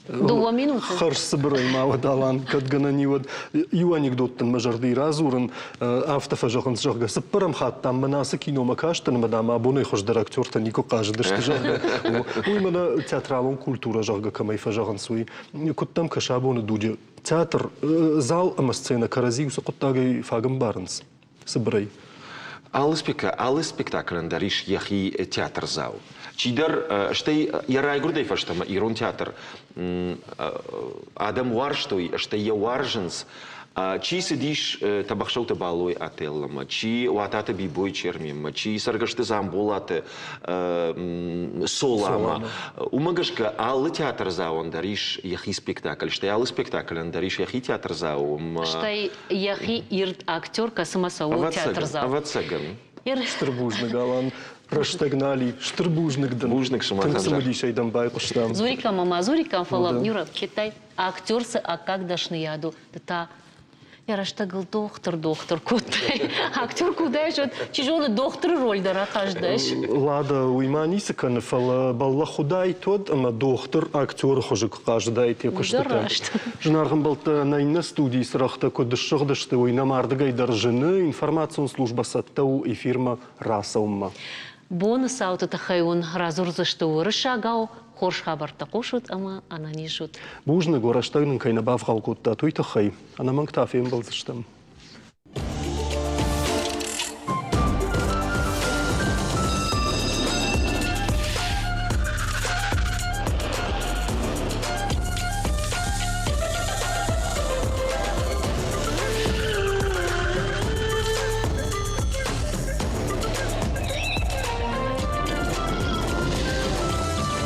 дыууӕ минуты. Хӕрз цыбырӕй ма уӕд, Алан, кӕд гӕнӕн и, уӕд иу анекдот дын мӕ зӕрдӕйы радзурын. Афтӕ фӕзӕгъынц, зӕгъгӕ, цыппӕрӕм хатт, дам, мӕнӕ ацы киномӕ кастӕн ӕмӕ, дам, абонӕй хуыздӕр актертӕ никуы хъазыдысты, зӕгъгӕ. Уый мӕнӕ театралон культурӕ, зӕгъгӕ, кӕмӕй фӕзӕгъынц, уый. Куыд дӕм кӕсы абоны дуджы театр, зал ӕмӕ сценӕ кӕрӕдзи уыцы хъуыддагӕй фаг ӕмбарынц цыбырӕй? Алы, алы спектаклӕн дӕр ис йӕхи театрдзау. Чидӕр, стӕй йӕ райгуырдӕй фӕстӕмӕ ирон театр адӕм уарзтой, стӕй йӕ уарзынц. Чи цыдис Тӕбӕхсӕуты Балойы Отелломӕ, чи Уататы Бибойы Черменмӕ, чи Цӕргӕсты Дзамболаты Соламӕ. Уымӕ гӕсгӕ алы театрдзауӕн дӕр ис йӕхи спектакль, стӕй алы спектаклӕн дӕр ис йӕхи театрдзау. Стӕй йӕхи ирд актер, кӕцымӕ цӕуы театрдзау. Ӕвӕццӕгӕн. Стыр бузныг, Алан. Рӕстӕг нал и. Стыр бузныг дын. Бузныг сымахӕн. Тынг цымыдисӕй дӕм байхъуыстам. Дзуриккам ӕмӕ дзуриккам, фӕлӕ Юра, федтай, актер цы аккаг дӕсныйад у, ды та йӕ рӕстӕгыл дохтыр-дохтыр кодтай. Актер куы уыдаис, уӕд, чи зоны, дохтыры роль дӕр ахъаздаис. Лада, уый ма ницы кӕны, фӕлӕ бӕллӕх уыдаид уӕд, ӕмӕ дохтыр актеры хуызы куы хъазыдаид йӕ куыстытӕ. Зынаргъ ӕмбӕлттӕ, нӕ иннӕ студийы цырӕгътӕ куыд ссыгъдысты, уый нӕм ардыгӕй дӕр зыны. Информацион службӕ цӕттӕ у эфирмӕ рацӕуынмӕ. Боны цауты тыххӕй уын радзурдзысты уырыссагау, хорз хабӕрттӕ хъусут ӕмӕ ӕнӕниз ут. Бузныг, уӕ рӕстӕг нын кӕй нӕ бавгъау кодтат, уый тыххӕй. Ӕнӕмӕнг та фембӕлдзыстӕм.